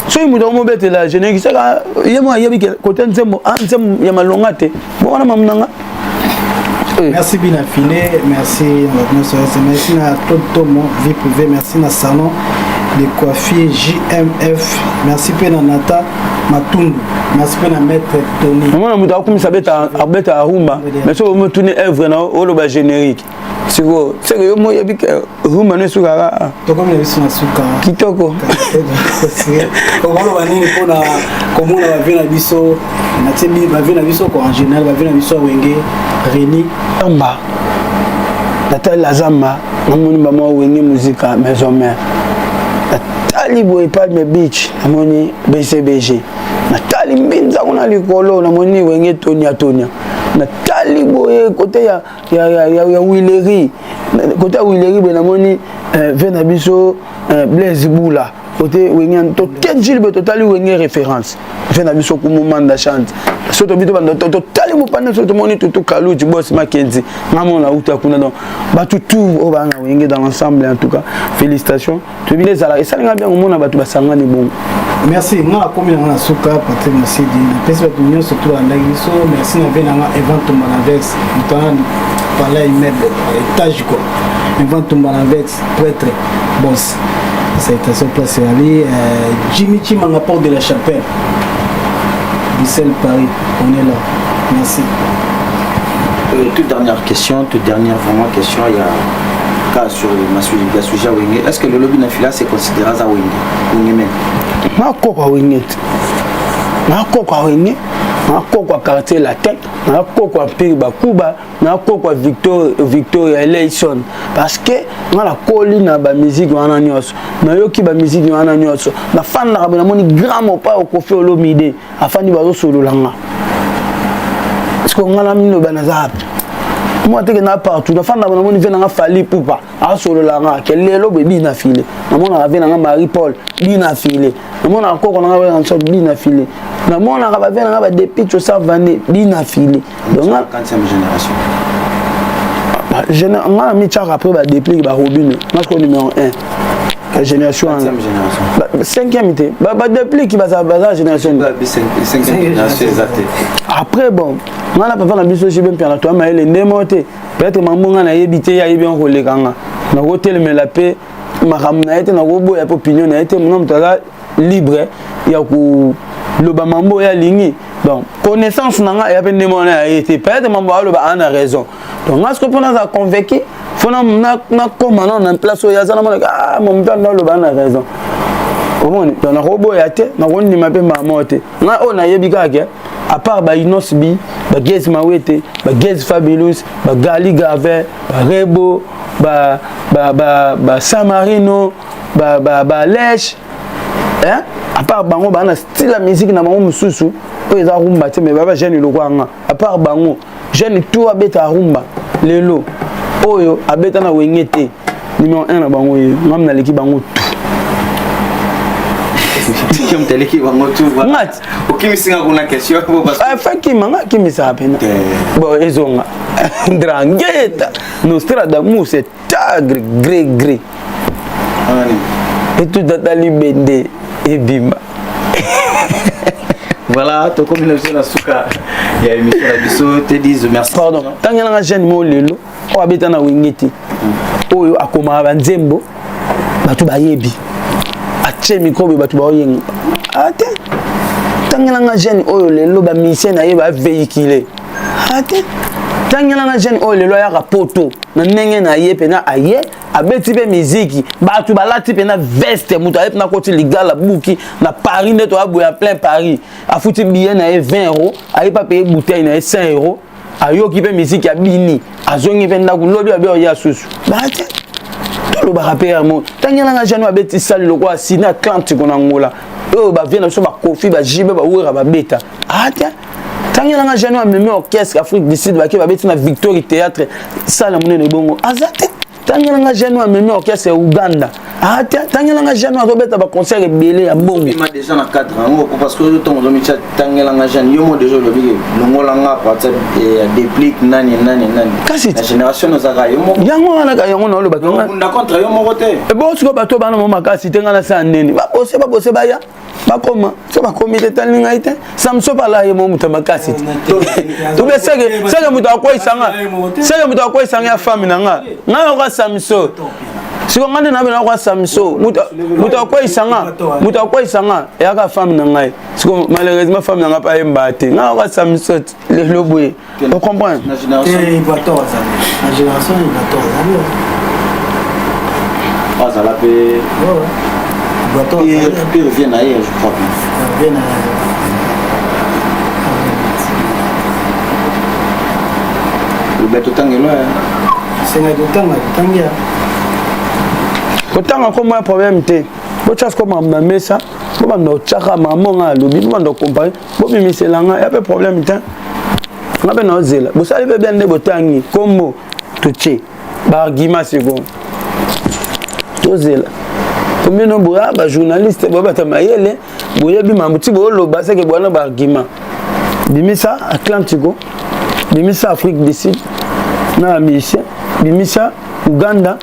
Soki moto akomobetela générique, saka ye mo ayebi ke kote nzembo, nzembo ya malonga te. Bo wana mamu nanga. Merci Bina Filet, merci merci na Claude Tomo, vie privée, merci na salon de coiffure JMF, merci pe na Nata Matundu, merci pe na maître Tony. Mwana moto akumisa abeta abeta rumba, mais soki omotuni œuvre na oloba générique. Sikoyo seke yo moyebi ke rumba no esukaka. Tokomi na biso na suka. Kitoko. Okoloba nini mpona komona ba vie na biso natie ba vie na biso ko en général ba vie na biso ya Wenge Reni Zamba natali la Zamba namoni bamwa Wenge Musica Maison Mère, natali boye Palme Beach namoni BCBG, natali mbinza kuna likolo namoni Wenge Tonia Tonia, natali boye kote ya Willery, kote ya Willery boye namoni ve na biso Blaise Bula, kote Wenge tokenjili boye totali Wenge référence ve na biso Kumumanda chante so tobi tobanda totali mopanda so tomoni Tutu Kaluji Boss Makenzi ngamona uta kuna. Donc bato tout oyo baa na Wenge dans l'ensemble, en tout cas félicitations. Toyebi ezala esalinga bien komona bato basangani bongo. Merci. Nga nakomi nanga na suka. Patrik Masidi, napesi bato nyonso to balandaki biso merci. Na ve nanga Evan Tumba na vex, moto wana palais immeuble étage quoi, Evan Tumba na vex prêtre boss, salutation place ezali. Jimmy Chimanga, porte de la Chapelle, Bruxelles, Paris, on est là, merci. Toute dernière question, toute dernière vraiment question, il y a cas sur ma sujet Wenge. Est-ce que le lobby Nafila c'est considéré as Wenge Wenge même? Nakokwa Wenge te, nakokwa Wenge, nakokwa Quartier Latin, nakokwa Empire Bakuba, nakokwa Victor, Victoria Eleison, parce que nga nakoli na bamusique wana nyonso, nayoki bamusique wana nyonso, nafandaka boye namoni grand mopa Okofi Olomide afandi bazosolola nga, parce que nga na minoba naza wapi? Mwa teke na partout nafandaka, namoni ve nanga Fally Ipupa asolola nga ke lelo boye bina file, namonaka ve nanga Marie Paul bina file, namonaka koko nanga Werrason bina file, namonaka bave nanga badepicho savane bina file. Donc 4e génération. Nga na mitiaka après badeplique barobino, nga sikoyo numéro 1 ya génération wana. 4e génération. Cinquième te, badeplique baza génération. 5e génération eza te. Après bon, nga na papa na biso JB Mpiana toya mayele nde moko te. Peut-être mambo nga nayebi te, ye ayebi yango koleka nga. Nakotelemela mpe makambo na ye te, nakoboya mpe opinion na ye te. Mona moto aza libre ya koloba mambo oyo alingi. Donc connaissance na nga eya mpe ndenge wana ya ye te. Peut-être mambo aloba aa na raison. Donc nga sikoyo mpo nazala convaincu, fo nakóma nano na place oyo aza, namonaka ah moto anda aloba na raison, omoni. Donc nakoboya te, nakondima mpe mama te. Nga oyo nayebi kaka ke à part ba Innoss'B, bagaz Mawete, bagaz Fabulous, bagali Gave, barebo, basamarino, baleshe, à part bango baa na style ya musique na bango mosusu oyo eza rumba te, mais baba jeune lokwa nga. À part bango, jeune tout abeta rumba lelo oyo abeta na Wenge te, numéro 1 na bango ye ngam, naleki bango tout. Teleki bango tout. Ngati. Okimisinga kuna question. Fakima nga akimisaka pena bon ezonga Ndrangheta Nostradamus tagre gré gré etutata libende ebima. Voilà, tokomi na biso na suka ya émission na biso te dise merci. Pardon, ntangelanga jeune mo lelo oyo abeta na Wenge te, oyo akomaka banzembo bato bayebi, atie micro boye bato baoyenga ate. Ntangelanga jeune oyo lelo bamusicien na ye bavéhicule ate. Ntangelanga jeune oyo lelo ayaka poto na ndenge na ye mpena aye abeti mpe miziki, bato balati mpena veste, moto aye mpena koti ligala buki na Paris nde toya boye en plein Paris, afuti billet na ye 20 euro, aye pa paye bouteille na ye 5 euro, ayoki mpe miziki, abini, azongi mpe ndako, lobi abe oya susu bate. Tolobaka mpe yango, ntangelanga jeune abeti sali lokola Ciné Atlantique na Ngola oyo bavie na biso bakofi bajibe bawera babeta ate. Ntangelanga jeune amemi orchestre Afrique du Sud, bake babeti na Victory Théâtre, sala monene bongo, aza te. Ntangelanga jeune amemi orchestre ya Uganda ate. Ntangelanga jeune azobeta baconcert ebele ya mbongo. Bima déjà na cadre yango, parce que ntango ozomitia tangelanga jeune, yo mo déjà olobi longolanga à partir ya déplique nani nani nani. Kasi na génération ozalaka yo moko. Yango wana ka yango naolobaki. Obunda contre yo moko te. Bon, sikoyo bato bana mo makasi te, nga nasala nini? Babose babose baya. Bakoma so bakomi te, tali ngai te. Samso pala ye mo moto makasi te. Tobe seke seke moto akweyisa nga, seke moto akweyisa nga ya femme na nga. Ngai nakoka Samso. Siko nga nde nabe nakoka Samso. Moto akweyisa nga, moto akweyisa nga eyaka femme na ngai. Siko malheureusement femme na nga pa yemba te. Ngai nakoka Samso lelo boye. O comprendre? Na génération. Eh, Ibrator azali. Na génération Ibrator azali. Azala pe. Ibrator azali. Pire vient na ye, je crois bien. Vient na ye. Roberto Tangelo. Senga kotanga, kotangi ya. Kotanga kombo ya problème te. Botya sikoyo makambo na mesa, bobanda kotyaka makambo nga alobi, bobanda kocompare, bobimisela nga ya mpe problème te. Nga mpe naozela bosali mpe bien nde botangi kombo totie baargument sikoyo tozela combien no boya bajournaliste boyebata mayele boyebi mambo ti booloba seke boya na baargument. Bimisa Atlantico, bimisa Afrique du Sud na bamusicien, bimisa Uganda,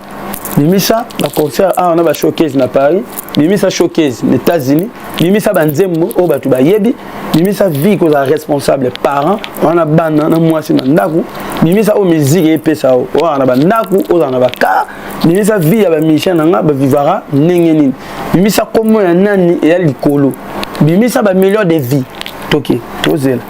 bimisa baconcert awa na bashowcase na Paris, bimisa showcase na États-Unis, bimisa banzembo oyo bato bayebi, bimisa vie kozala responsable parent wana bana na mwasi na ndako, bimisa oyo musique epesa oyo wana na bandako ozala na bakar, bimisa vie ya bamusicien na nga bavivaka ndenge nini, bimisa kombo ya nani eya likolo, bimisa bamillion de vie toke tozela.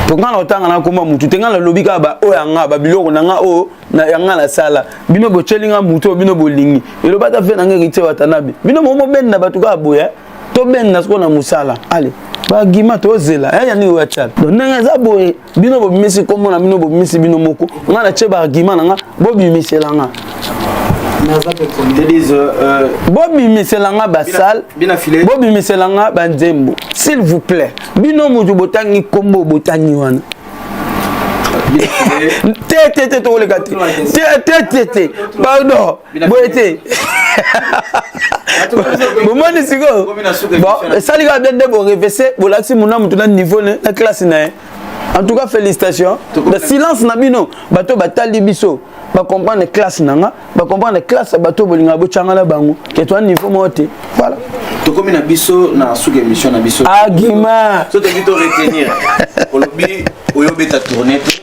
To nga na otanga na komba mutu te, nga nalobi kaka ba oyo ya nga babiloko na nga oyo ya nga nasala. Bino botyeli nga mutu oyo bino bolingi eloba ata fe na nga Héritier Watanabe. Bino mobenda bato kaka boye, tobenda sikoyo na mosala. Ale bagima tozela ya nini oyo atyala. Donc ndenge eza boye, bino bobimisi kombo na bino, bobimisi bino moko, nga natie baargument na nga, bobimisela nga bobimisela nga basale, bobimisela nga banzembo, s'il vous plaît. Bino motu botangi kombo botangi wana te te te, tokoleka te te te te te, pardon, boye te. Bomoni sikoyo, bon, esali kaka bien nde borevese, bolakisi mona motu na niveau na classe na ye. En tout cas félicitations. Na silence na bino, bato batali biso bacomprendre classe na nga, bacomprendre classe ya bato bolingaka botyanga na bango ke toa niveau moko te. Voilà, tokomi na biso na suka émission na biso. Argument. So toki to retenir, olobi oyo obeta tournée te,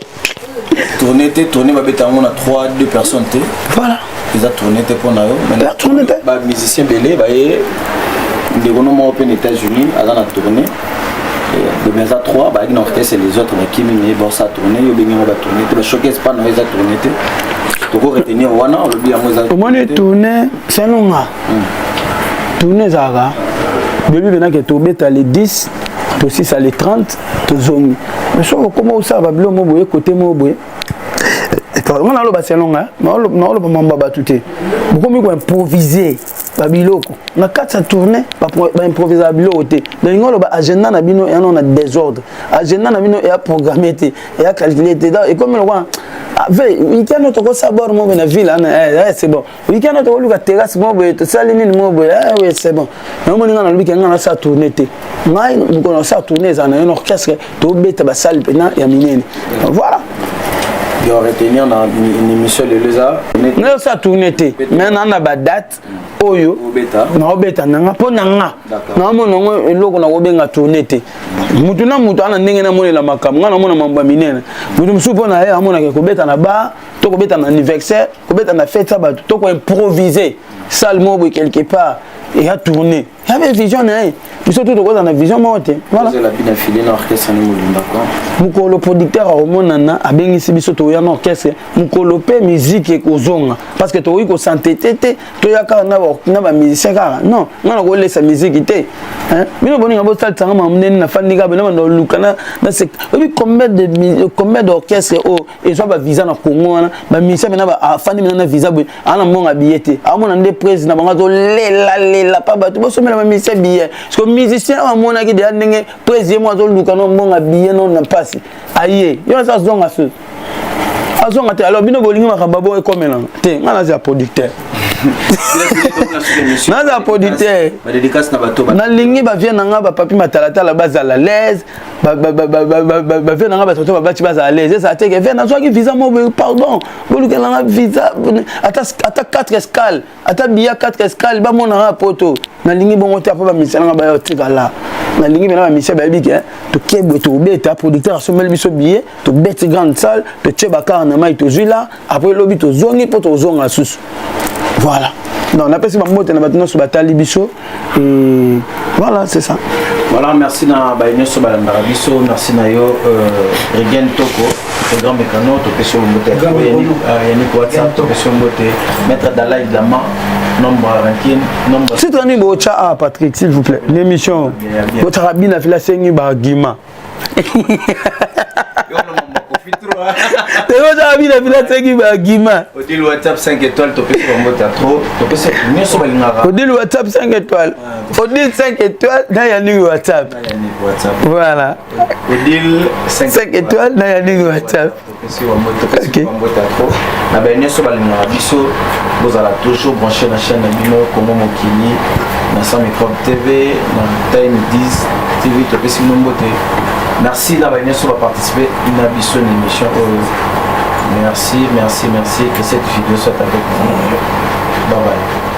tournée te, tournée babeta yango na 3 2 personnes te. Voilà. Eza tournée te mpo na yo. Tournée te. Bamusicien ebele baye, ndeko no moko mpe na États-Unis aza na tournée de eza 3 bayaki na orchestre, les autres bakimi, mais bosa tournée yo obengi yango batournée te, bashowcase pa na yo eza tournée te. Toko retenir wana olobi yango eza. Omoni, tournée selon nga, tournée ezalaka bebi penake tobeta le 10, tosisa le 30, tozongi. Mais soki okoma osala babilo mo boye kote mo boye, nga naloba selon nga, naoloba mambo ya bato te. Bokomi koimprovise babiloko na kati ya tournée, baimprovise biloko te. Donc nga oloba agenda na bino eya nano na désordre, agenda na bino eya programme te, eya calcule te. Donc ekomi lokwa ve weekend oyo tokosala bord moko na ville wana, c'est bon. Weekend oyo tokoluka terrasse moko boye, tosali nini moko boye, oui, c'est bon. Namoni nga nalobi ke nga nasala tournée te. Ngai mokolo nasala tournée ezala na yo na orchestre, tobeta basale mpena ya minene. Voilà. Yo retenir na émission lelo eza. Ngai osala tournée te, mais naa na badate oyo naobeta na nga mpo na nga naomona yango eloko nakobenga tournée te. Mutu na mutu ana ndenge namonela makambo. Nga namona mambo ya minene. Mutu mosusu mpo na ye amonaka kobeta na bar to kobeta na anniversaire, kobeta na fête ya bato to koimprovise salle moko boye quelque part eya tournée ya be vision na ye. Biso tu tokozala na vision moko te. Voilà, mokolo producteur akomonana abengisi biso, toya na orchestre. Mokolo mpe musique ekozonga, parce que tokoki kosantete te, toya kaka na bamusicien kaka. Non, nga nakolesa musique te. Bino boninga bosalisanga makambo ndeni nafandi kaka bino banda oluka na oyebi combien d'orchestre oyo ezwa bavisa na Congo wana. Bamusicien mpena afandi mpena na visa boye, ana mbongo billet te, amona nde président na bango azolelalela pa bato bosomela bamusicien billet. Parce que musicien oyo amonaki deya ndenge président mo azoluka no mbongo billet no na mpasi aye yo aza azonga susu azonga te. Alors bino bolingi makambo bo ekomelanga te, ngai naza ya producteur. Naza producteur, nalingi bavie na nga, bapapi matalatala bazala l'aise, bavie na nga, bato babati bazala l'aise. Ezala teke vie nazwaki visa mo, pardon, bolukelanga visa ata 4 escale, ata biya 4 escale, bamonanga poto. Nalingi bongo te. Apo bamisia nanga baya otikala, nalingi mena bamisia bayebi ke toke boye, tobeta, producteur asomeli biso billet, tobeti grande salle, totie bakar na mai, tozwi la. Après elobi tozongi mpo tozonga susu. Voilà, donc napesi bambote na bato nyonso batali biso et voilà, c'est ça. Voilà, merci na baye nyonso balandaka biso. Merci na yo, Regen Toko, le grand mécano, topesi yo mbote. Yannick WhatsApp, topesi yo mbote. Maître Dalai Lama, nombre rankin nombre. Titre nini botya? Ah, Patrick, s'il vous plaît, l'émission botyaka bina fila asengi baargument. Toyozaka bina fila asengi baargument. Odile WhatsApp 5 étoiles, topesi bango ta trop, topesi nyonso balingaka. Odile WhatsApp 5 étoiles, Odile 5 étoiles na Yannick WhatsApp. Voilà. Odile 5 étoiles na Yannick WhatsApp. Topesi bango ta trop na baye nyonso balingaka biso. Bozala toujours branché na chaîne na bino Congo Mokili, na Sans Microbe TV, na Time 10 TV. Topesi bino mbote. Merci na baye nyonso baparticipe na biso na émission oyo. Merci, merci, merci. Que cette vidéo soit avec vous. Bye bye.